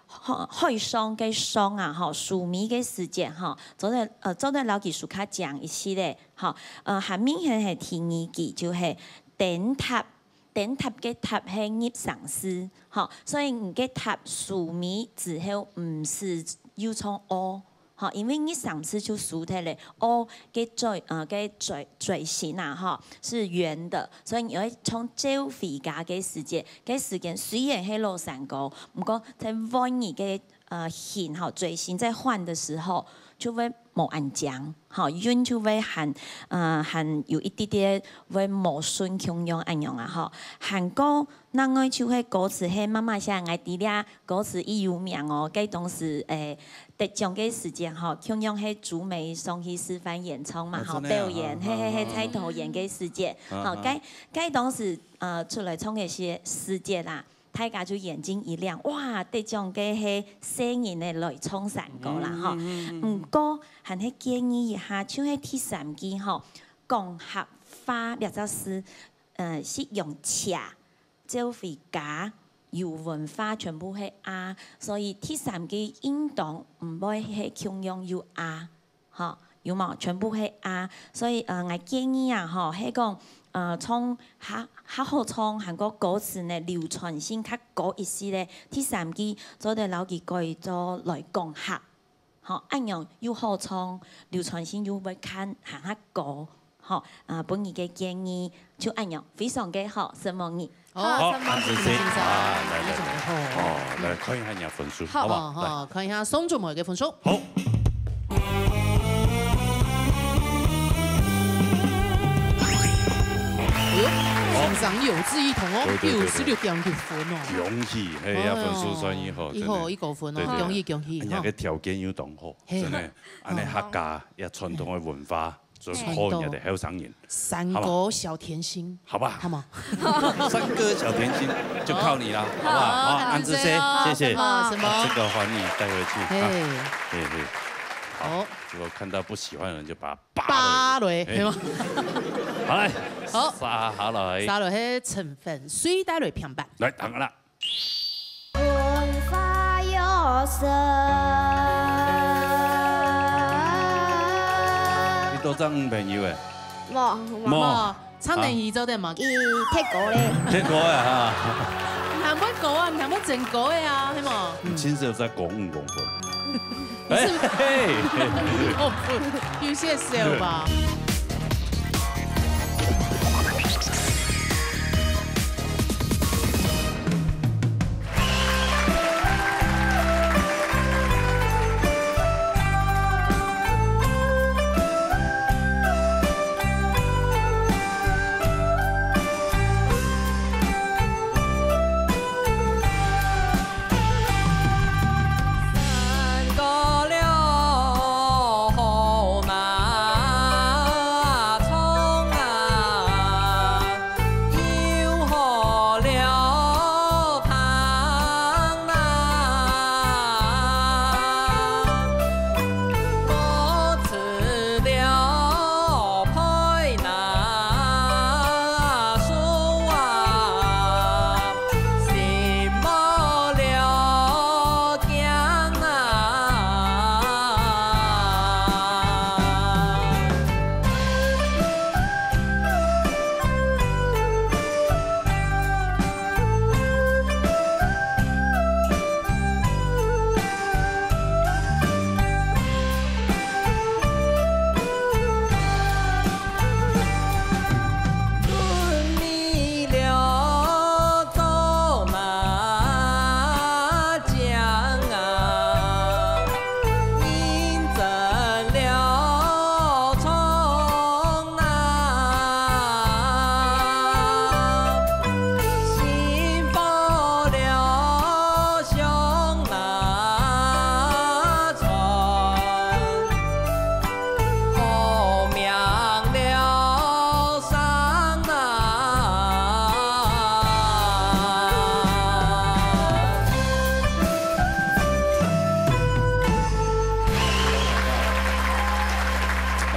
海，海上个上啊，吼，收尾个時節，吼，做得，呃，做得摎佢手較靚一息咧，吼，呃，還明顯係第二句，就係燈塔，燈塔个塔係入聲字，吼，所以你个塔收尾之後毋使又唱o，吼，因為入聲字就輸忒咧，o个嘴，呃，个嘴，嘴型啊，吼，是圓的，所以你愛唱走回家个時節，个時間雖然係老山歌，毋過在換你个 呃，型吼，嘴型在換的時候就會無恁靚，吼，韻就會還，呃，還有一滴滴會無順共樣恁樣啊，吼。還過另外就係歌詞係媽媽寫，𠊎知了，歌詞已有名哦，該當時，誒，得獎个時節吼，共樣係竹梅上去示範演唱嘛，吼，哦，真的啊，表演，啊，嘿，嘿，嘿，啊，啊，在導演个時節，啊，吼，啊。該，該當時，呃，出來唱个時，時節啦， 大家就眼睛一亮，哇，得獎个係細人仔來唱山歌啦，吼。嗯，嗯，嗯，嗯。毋過，還係建議一下，就係第三句吼，講客話這隻字，呃，係用車，走回家，有文化，全部係啊，所以第三句應當毋會係共樣有啊，吼，有無？全部係啊，所以呃，𠊎建議啊，吼，係講呃，唱較較好唱，還過歌詞呢流傳性較高一息咧，第三句做得摎佢改做來講客。 吼，恁樣又好唱，流傳性又會較還較高，吼，啊，分你个建議就恁樣，非常个好，承蒙你。好，承蒙你，承蒙你。啊，來來來，哦，來看一下你的分數，好不好？好，看一下宋祖梅个分數。好。哎喲，先生有志一同哦，九十六點六分哦。恭喜，嘿，這分數算一好，一好，一高分哦，恭喜恭喜，人家个條件又當好。 真个，恁呢客家也傳統个文化，做好人个後生人，山歌小甜心，好吧？好嗎？山歌小甜心就靠你了，好不好？好，恁仔細，謝謝。什麼什麼？這個還你帶回去。嘿，嘿嘿，好。如果看到不喜歡的人，就把它扒了。扒了，對嗎？好來，好，刷下來，刷落去成分，水帶來平板。來，當然啦。 文化有聲。你都唱女朋友誒？無，無。無，唱等於做得嘛。伊忒高咧。忒高啊哈。難會高啊，難會真高个啊，係無？你其實有在講五公分。 哎，嘿，有些少吧。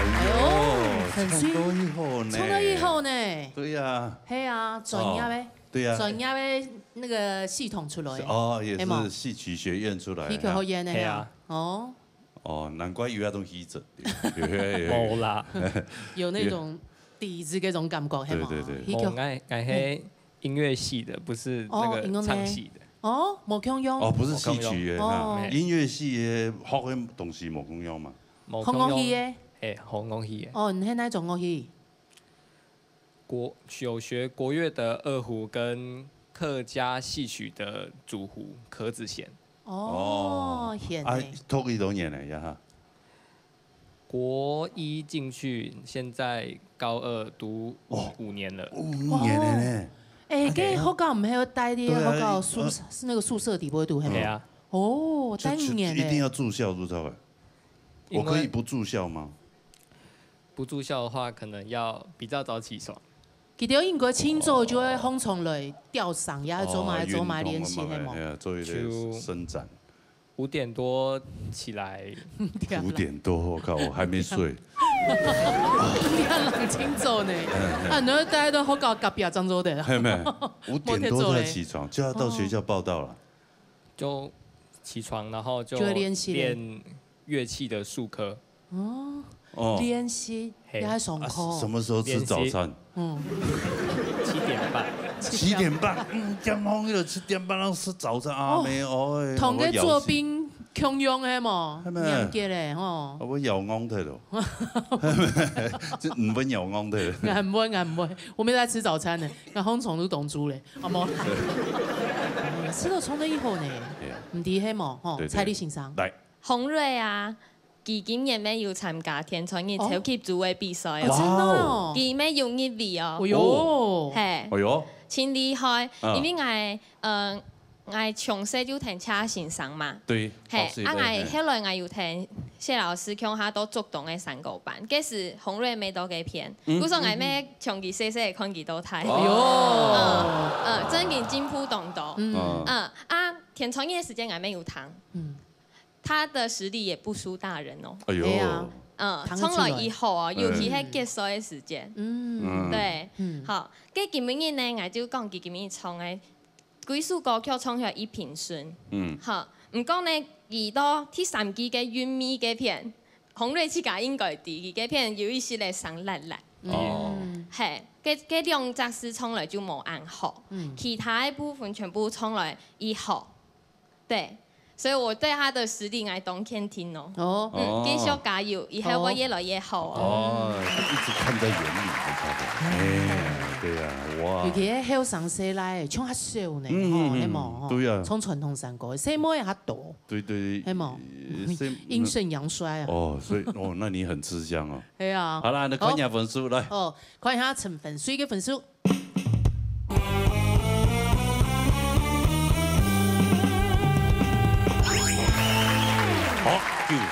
哎喲，唱到以後呢？唱到以後呢？對呀。係啊，專業个。 對啊。專業个那個系統出來个。哦，也是戲曲學院出來的。戲曲學院个。係啊。哦。哦，難怪有那種氣質，有有有。無啦。有那種底子那種感覺，係嗎？對對對。戲曲。哦，𠊎𠊎係音樂系的，不是那個唱戲的。哦，無共樣。哦，不是戲曲的哈，音樂系的學的東西無共樣嘛。無共樣。學樂器个。哎，學樂器个。哦，你係哪種樂器？ 國有學國樂的二胡跟客家戲曲的主胡殼子絃。哦，絃。啊，讀幾多年了呀？哈。國一進去，現在高二讀五五年了。五年了呢。哎，該學校毋係有帶你學校宿舍，是那個宿舍底背讀，係嗎？對啊。哦，帶五年呢。一定要住校，住校。我可以不住校嗎？ 不住校的話，可能要比較早起床。佢兜應該清早就會䟘床來吊嗓，也做嘛做嘛練習，係無？哎呀，做一些伸展。五點多起來。五點多，我靠，我還沒睡。你還冷清走呢？啊，你大家都好搞隔壁漳州的。还有没有？五点多就要起床，就要到学校报到了。就起床，然后就就会练习了练乐器的术科。哦，练习，嘿也还上啊，课。什么时候吃早餐？嗯，七点半。七点半，嗯，天光了七点半要吃早餐啊，哦没有，哎，同个做我咬死兵共样的嘛，还没年纪嘞吼啊，。我咬光忒了，这五分咬光忒了。俺毋會，俺毋會，我沒有在吃早餐呢，俺紅蟲都懂豬嘞，好無？吃到衝得以後呢对啊，毋知係無吼，对对蔡麗先生，来，洪瑞啊，佢今年乜有參加天穿日超級組个比賽哦，真的哦，哦，佢乜有入圍哦哎。呦，嘿，哎呦，真厲害，嗯因為𠊎呃，𠊎從細就聽謝先生嘛。对，嘿好，是啊，对𠊎後來𠊎有聽謝老師共下到竹東个山歌班，該時洪瑞乜到該片，嗯故所𠊎乜從佢細細看佢到大。哎呦，嗯，真經進步當多。嗯，嗯嗯啊，天穿日个時間𠊎乜有聽，嗯他的實力也不輸大人哦。哎呦，对啊嗯，聽得出來衝落以後哦，尤其係結束个時間。嗯，嗯對，嗯好，該今晡日呢，𠊎就講佢今晡日唱个幾首歌曲唱起來一平順。嗯，好，毋過呢，佢到第三季个韻味該片，洪瑞自家應該知，佢該片有一息仔生辣辣。哦，嘿，該該兩隻字唱來就無恁好，嗯其他个部分全部唱來已好。對，所以我對他的實力來當肯定哦。哦，嗯，繼續加油，以後會越來越好哦。哦，一直看在眼裡，你知道嗎？哎，对呀，哇尤，其係後生細倈，唱較少呢，嗯吼，嗯係無？吼對啊唱傳統山歌，細妹較多，对对，係無？呃所以陰盛陽衰啊。哦，所以哦，那你很吃香哦。係啊。好啦，那看一下分数来。哦，看一下陳粉水个分數。好，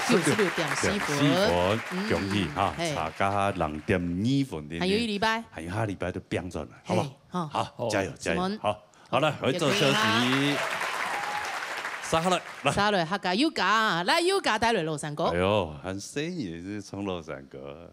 九十六九十六點四分四分，恭喜哈，嘿差加零點二分，還有一禮拜，還有下禮拜就變轉來，好不好？嘿好好，加油加油，Simon，好，好了，回做休息。殺下來，來。殺來客家有家，來有家帶來老山歌哎。呦，還細也是唱老山歌。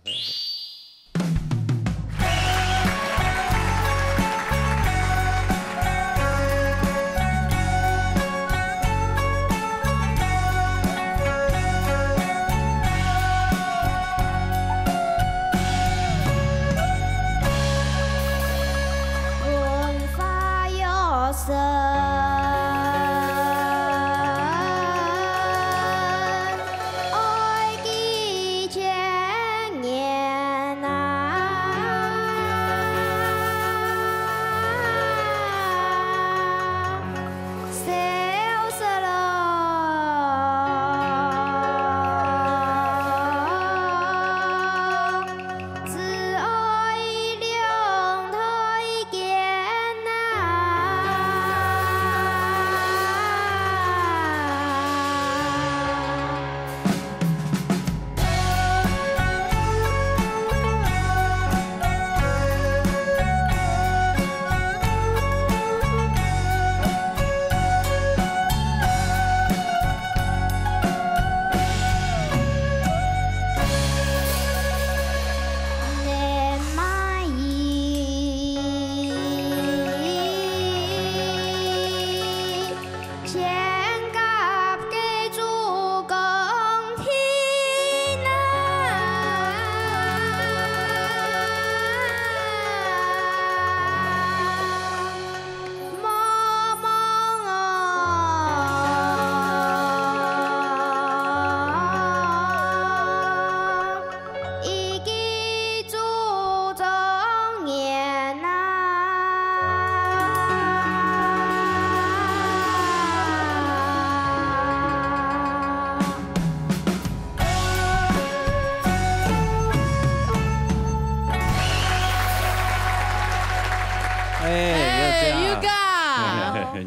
哎，哎，有有家。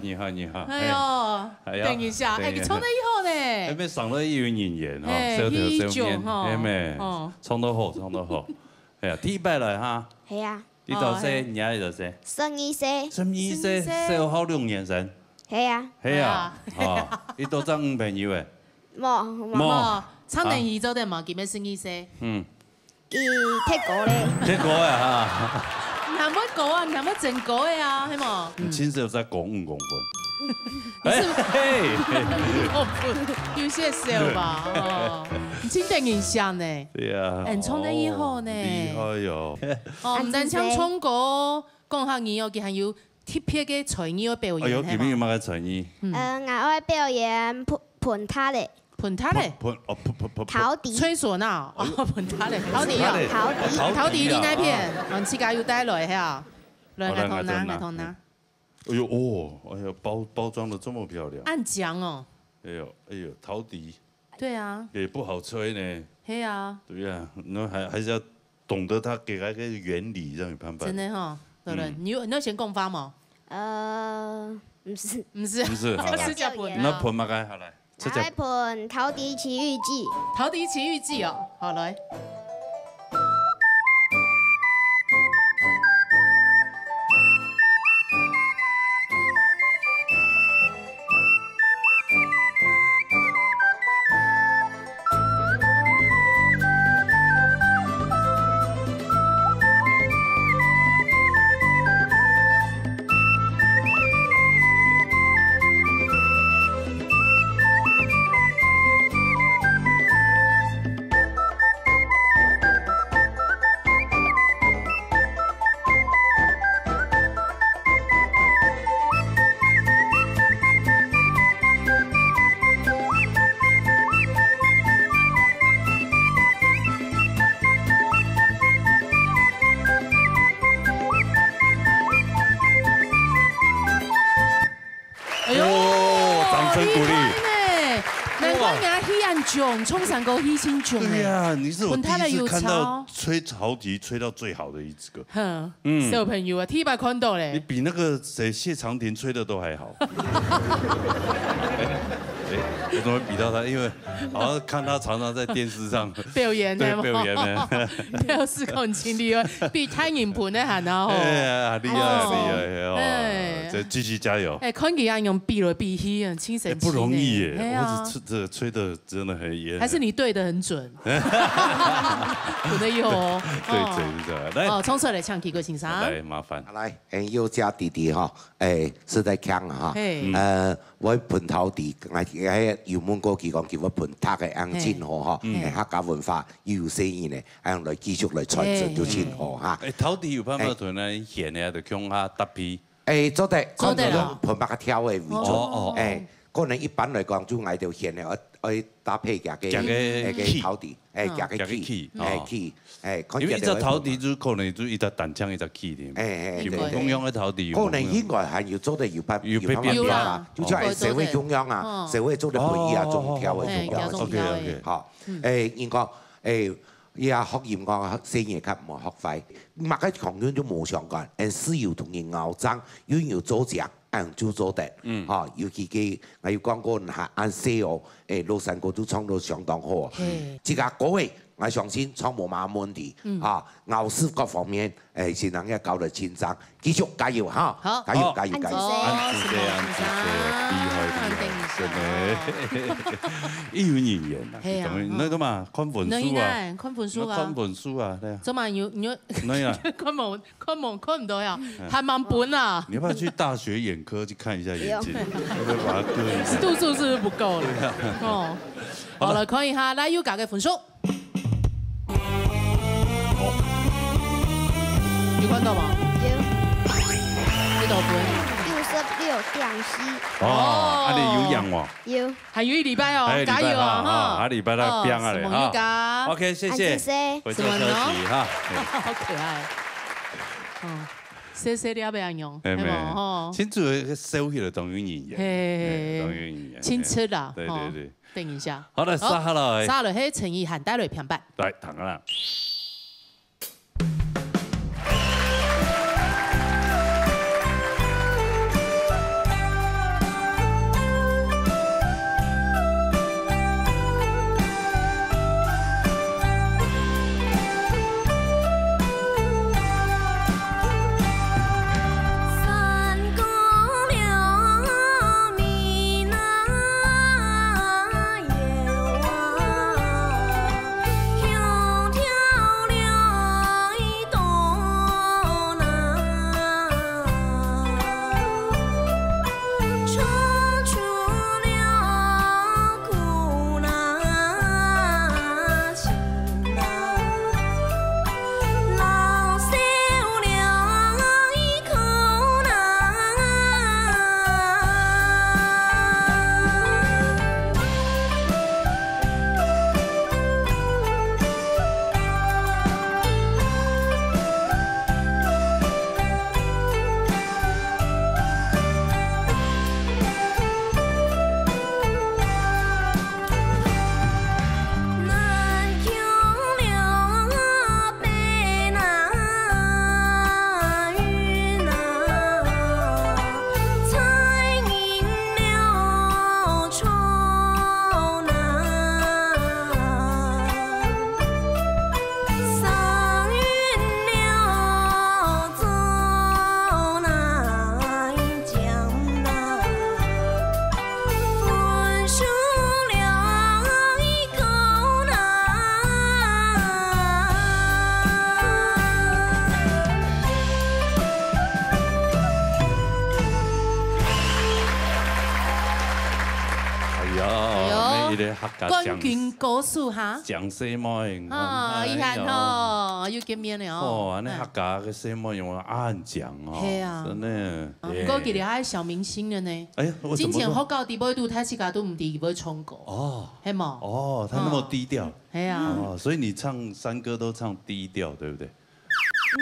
你好，你好。哎呦，哎呦等一下，哎，等一下你唱得以後哎，呢？没上到一有人言哈，哎舌头一上面，种哈哎妹哦，唱得好，唱得好。哎呀，第一擺來哈，係啊，你多歲？哦哎你阿里多歲？十二歲。十二歲，十二歲小學六年生。係啊，係啊，哦，你都做女朋友誒？無無。無哦，唱等一周的嘛，今日十二歲。嗯，佢忒高咧。忒高啊哈！毋會高啊，毋會真高个啊，係無？你真係有在高五公分。哎，嘿，有些少吧，哦，你真得人惜呢。對啊，哎，你唱得很好呢。哦，厲害喲。哦，毋單淨唱歌，講客語哦，佢還有特別个才藝愛表演，哎喲，係無？今日有麼个才藝？嗯。呃，𠊎愛表演盆，盆䟘仔。盆䟘仔？盆，盆，哦，盆，盆，盆，盆。陶笛。吹嗩吶？哦，盆䟘仔，陶笛哦。陶笛。陶笛，陶笛你哪片？哦，你自家有帶來係啊？來，好，來，𠊎同拿，𠊎同拿。𠊎同拿。哎喲，哦，哎喲，包，包裝得這麼漂亮。恁靚哦。哎喲，哎喲，陶笛。對啊。也不好吹呢。係啊。對啊，那還，還是要懂得它給它一個原理，這樣有辦法。真的哈，對不對？嗯。你有，你要先講話嗎？呃，毋係。毋係。毋係，好，來。這個是叫盆啊。那盆嘛，該好來。 直接。來一盆陶笛奇遇記。陶笛奇遇記哦，好，來。哎喲，哦，掌聲鼓勵。厲害呢！難怪人家氣恁強，唱山歌氣恁強呢。對呀，你是我第一次看到吹陶笛吹到最好的一個。哇。哼，嗯。小朋友啊，第一擺看到咧。你比那個誰，謝長廷吹的都還好。哎，我怎麼比到他？因為 好像看他常常在電視上表演，對，對嗎？表演呢。表示講盡厲害，比大人盆个還要好。哎呀，厲害，哦。厲害，哦。哎。這繼續加油。哎，看佢恁樣比來比去啊，真神奇呢。哎，不容易耶，哎呀。我只吹，這吹得真的很，也還是你對得很準。可能有哦。對，哦。準，準，來。哦，衝出來，請起過先生。來，麻煩。來，哎，宥嘉弟弟哈，哎，係在講啊哈。嘿。呃， 𠊎盆陶笛，𠊎，𠊎有問過佢講，佢會盆䟘仔，恁樣真好吼。嘿。嗯。哎，客家文化又有細人呢，恁樣來繼續來傳承就真好哈。嘿。哎，陶笛有辦法同人弦个，就共下搭配。哎，做得，做得啦。看你用盆麼个調个為準。哦，哦，哦。哎，可能一般來講，就𠊎兜弦个，愛，愛搭配佢个，佢个，哎，佢个key。陶笛。 哎，哦。佢个key，佢个key，哎，哦。key，哎，看起來會，因為一隻陶笛就可能就一隻單淨一隻key的嘛。哎，哎，就無共樣个陶笛，對，對。可能應該還有做得有辦，有變化。有辦法變化，有啦，就像，哎，應該做得。社會共樣啊，哦。社會做得分一下中調个，哦，中調个。哎，調中調个。OK，OK。好，嗯。哎，應該，哎，也學音樂，細人較毋好學壞，麼个共樣就無相干，哎，係有同人拗爭，又有做獎， 恁樣就做得。嗯。吼，尤其佢，𠊎有講過，哈，恁細哦，哎，老山歌都唱到相當好。嘿。這個歌誒，𠊎相信唱無麼問題。嗯。哈，咬字各方面，哎，先生也搞得清爽，繼續加油哈。好。加油，好。加油，加油。恁仔細。恁仔細，恁仔細，厲害，厲害，等一下。真的。一有人緣啊，嘿啊，當然，那個嘛，看分數啊。那應該看分數啊。那看分數啊，對啊。做麼有，你有，那呀。看無 看無，看毋到呀，嗯。還吂分啊。你要不要去大學眼科去看一下眼睛？不用。要不要把它割一下？度數是不是不夠了？對啊。哦。好了。好了，看一下，來，宥嘉个分數。哦。有看到嗎？有。幾多分？九十六點四。哦，啊，你有贏哦。有。 還有一禮拜哦，還有一禮拜加油哦，哈，哈。哈，下禮拜來拚啊咧，哦，哈。承蒙宥嘉。OK，謝謝。恁仔細。回收消息哈。什麼呢？好可愛。哦，細細粒个恁樣，哎，係無？吼。親像个笑起來當有人緣，嘿，嘿，嘿，嘿。哎，當有人緣，親切啦，吼。對，對，對。等一下。好了，好，續下來。續下來，係陳意涵帶來片段。來，聽啊啦。客家冠軍歌手哈。講細妹，啊，哎喲。遺憾吼，又見面了哦。哦，恁呢客家个細妹有恁靚哦，係啊。真的。哦，毋過佢兜還小明星了呢。哎呀，我怎麼說？之前學校底背都，大自家都毋知佢會唱歌。哦。係無？哦，他那麼低調。係啊。哦，所以你唱山歌都唱低調，對不對？ 嗯，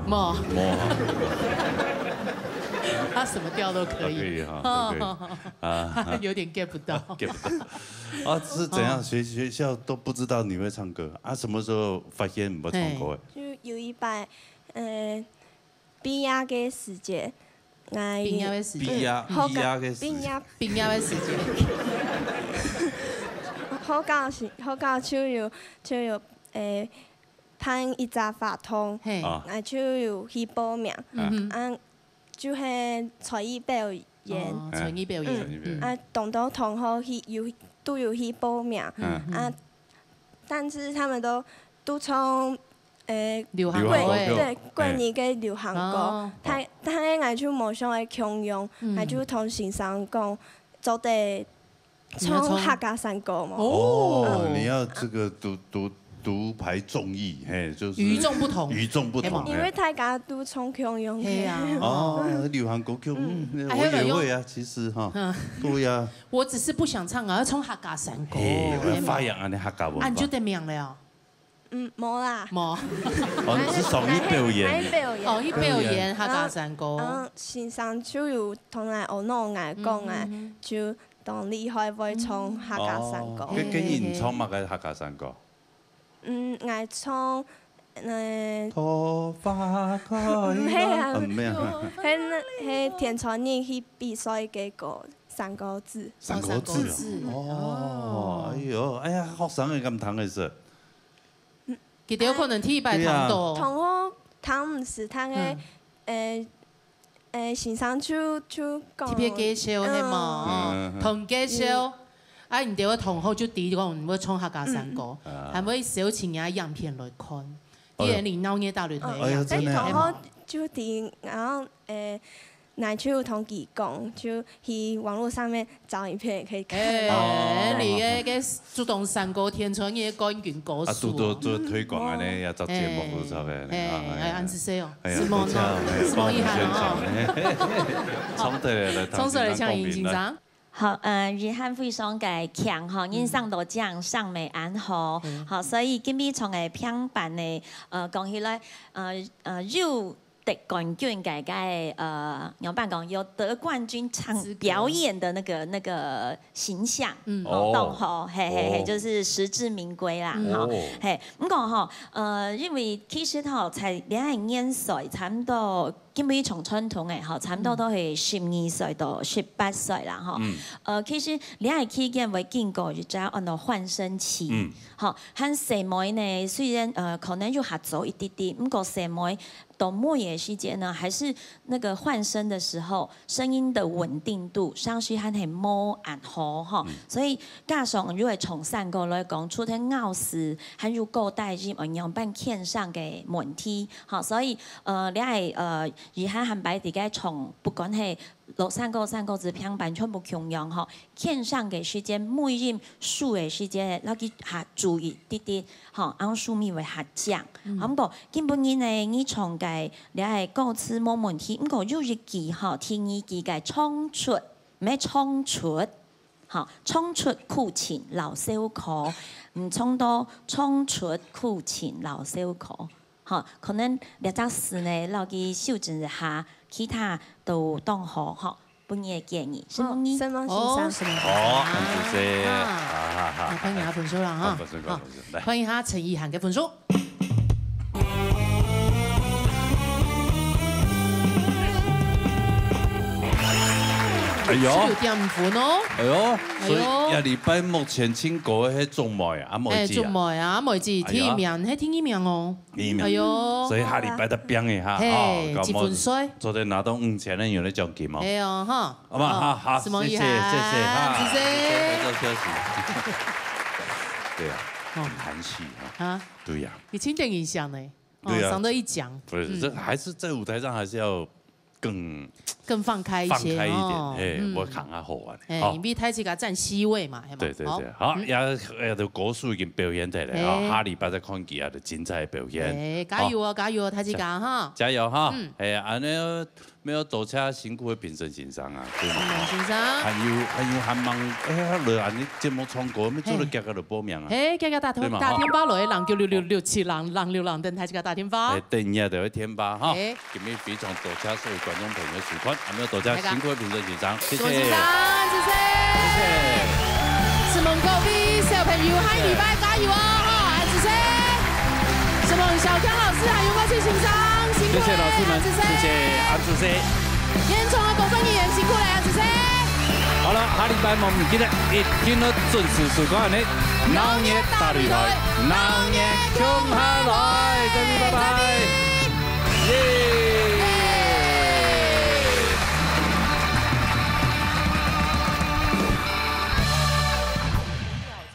無。無。無。他什麼調都可以。都可以哈，都可以。啊。有點get不到。get不到。啊，是怎樣？哦。學，學校都不知道你會唱歌啊？什麼時候發現你會唱歌的？嘿。就有一擺，呃，畢業个時節，𠊎畢業个時節。畢業，嗯，學校，畢業个時節。畢業。畢業个時節。學校時，學校就有，就有，呃， 辦一隻活動，嘿。啊。啊，就有去報名，嗯哼。啊，就係才藝表演。哦，才藝表演。嗯。才藝表演。嗯。啊，當多同學去，有，都有去報名。嗯。啊，但是他們都，都唱，呃，流行歌。流行歌。對，國語个流行歌。哦。他，他个𠊎就無想愛共樣，嗯。𠊎就同先生講，做得 你要唱，唱客家山歌嘛。哦。哦，你要這個獨，獨，獨排眾議，嘿，就是與眾不同。與眾不同，嘿嘛。嘿。因為大家都唱共樣个。係啊。哦，流行歌曲，嗯，嗯，啊，我也會啊，還有人用，其實哈。嗯。對呀。我只是不想唱啊，要唱客家山歌，嘿，嘿嘛。發揚恁呢客家文化。啊，你就得名了哦。 嗯，無啦。無。哦，你是想去表演？還，還表演。哦，去表演客家山歌。嗯，嗯，先生就有同𠊎阿嬷講啊，嗯，嗯，嗯。就當厲害會唱客家山歌。哦，該，該你唱麼个客家山歌？嗯，𠊎唱，嗯，桃花開了。毋係啊。啊，毋係啊。係那，係天穿日去比賽个歌，三個字。三個字啊。哦，三個字。哦，哎喲，哎呀，學生个敢聽得識。 佢兜可能第一擺聽到。對啊。同學聽毋識，但係，嗯。呃，呃，先生就，就講，特別介紹，嗯。係無？嗯。同介紹。嗯。啊，你兜个同學就知講你會唱客家山歌，嗯。還會搜尋你个影片來看。哦。你連你鬧熱打雷同一樣。哎呀，真的。所以同學就知，然後，呃， 𠊎就同佢講，就去網路上面找影片也可以看到。哎，哦。你个，个主動山歌天穿日个冠軍歌手哦。啊，都，都做推廣恁呢，嗯。也做節目都做个，哎，啊，哎，哎，恁仔細哦。哎呀，什麼呢？多謝，哎，什麼遺憾哦？報名宣傳，哎。唱出來，來，唱出來，唱贏緊張。好，呃，遺憾非常个強哈，嗯。人生都這樣，上美安好。嗯。好，所以今晡日唱个評判呢，呃，講起來，呃，呃，有 得冠軍个，个，呃，仰般講，有得冠軍唱資格。表演的那個，那個形象，嗯。哦。當好，嘿，嘿，嘿，哦。就是實至名歸啦，嗯。吼，哦。嘿，毋過吼，呃，因為其實吼，在兩个年歲，差不多，今晡日唱傳統个吼，差不多都係十二歲到十八歲啦，吼。嗯。呃，其實兩个期間會經過一隻安到換聲期，嗯。吼，和細妹呢，雖然，呃，可能有合作一滴滴，毋過細妹 到尾个時節呢，還是那個換聲的時候，聲音的穩定度，聲勢還係無恁好吼。嗯。所以加上如果從山歌來講，除忒咬字，還有高低音，呃，仰般牽上个問題。吼，所以，呃，這个，呃，以後還擺在該唱，不管係老山歌、山歌仔評判全部共樣吼，牽上个時節，尾音、收个時節，摎佢較注意滴滴。 吼，恁樣收尾會較靚。嗯。啊，毋過今晡日呢，你唱个這个歌詞無問題，毋過有一句吼，第二句个唱出，毋係唱出，吼，唱出苦情摎愁苦，毋唱到唱出苦情摎愁苦。吼，可能這隻字呢，摎佢修正一下，其他都當好，吼。 分你个建議，承蒙你。哦，承蒙先生。哦，承蒙先生。好，恁仔細。啊。啊，哈，哈，來，看一下分數啦，哈。好，分數，好，分數，來。看一下陳意涵个分數。哎喲。十六點五分哦。哎喲，所以哎喲。這禮拜目前唱歌个係鍾妹啊，阿妹姐啊。哎，鍾妹啊，阿妹姐，哎喲。第一名，係第二名哦。 第一名。哎喲。所以下禮拜再拚一下，嘿，哦，一分水。做得拿到五千个銀个獎金哦。嘿哦，哈。好吧，哦，哈，好，承蒙你哈，謝謝，謝謝，哈，謝謝。謝謝，謝謝。對啊，哦。很含蓄哈。啊？對呀。你真正印象呢？哦，對啊。上到一講。不是，嗯。這還是在舞台上還是要更更放開一些放開一點，哦，嘿，嗯。會更加好玩。嘿，好。因為大自家佔C位嘛，係嘛？對，對，好。對。好，嗯。也，也都歌手已經表演忒了，嘿。好，下禮拜再看佢啊，就精彩的表演。嘿，加油哦，好。加油哦，大自家哈。加油哈。嗯。嘿，恁呢，愛多謝辛苦的評審先生啊，對嗎？評審先生。還有，還有還蠻，哎呀，來恁呢節目唱歌，愛做得嘿。遽遽來報名啊。嘿，遽遽打電，對嘛，打電話來，零九六六六七零零六零，等大自家打電話。哎，等一下就會電話哈。嘿。 今日非常多謝所有觀眾朋友收看，還有多謝辛苦的評審先生，謝謝。辛苦先生，謝謝。謝謝。承蒙各位小朋友，下禮拜加油哦，吼，恁仔細。承蒙小強老師，還有我先生，辛苦了，謝謝老師們，恁仔細。謝謝，恁仔細。現場的工作人員辛苦了，恁仔細。好了，下禮拜我們記得一定要準時收看呢，鬧熱大擂台，鬧熱共下來，各位拜拜。耶！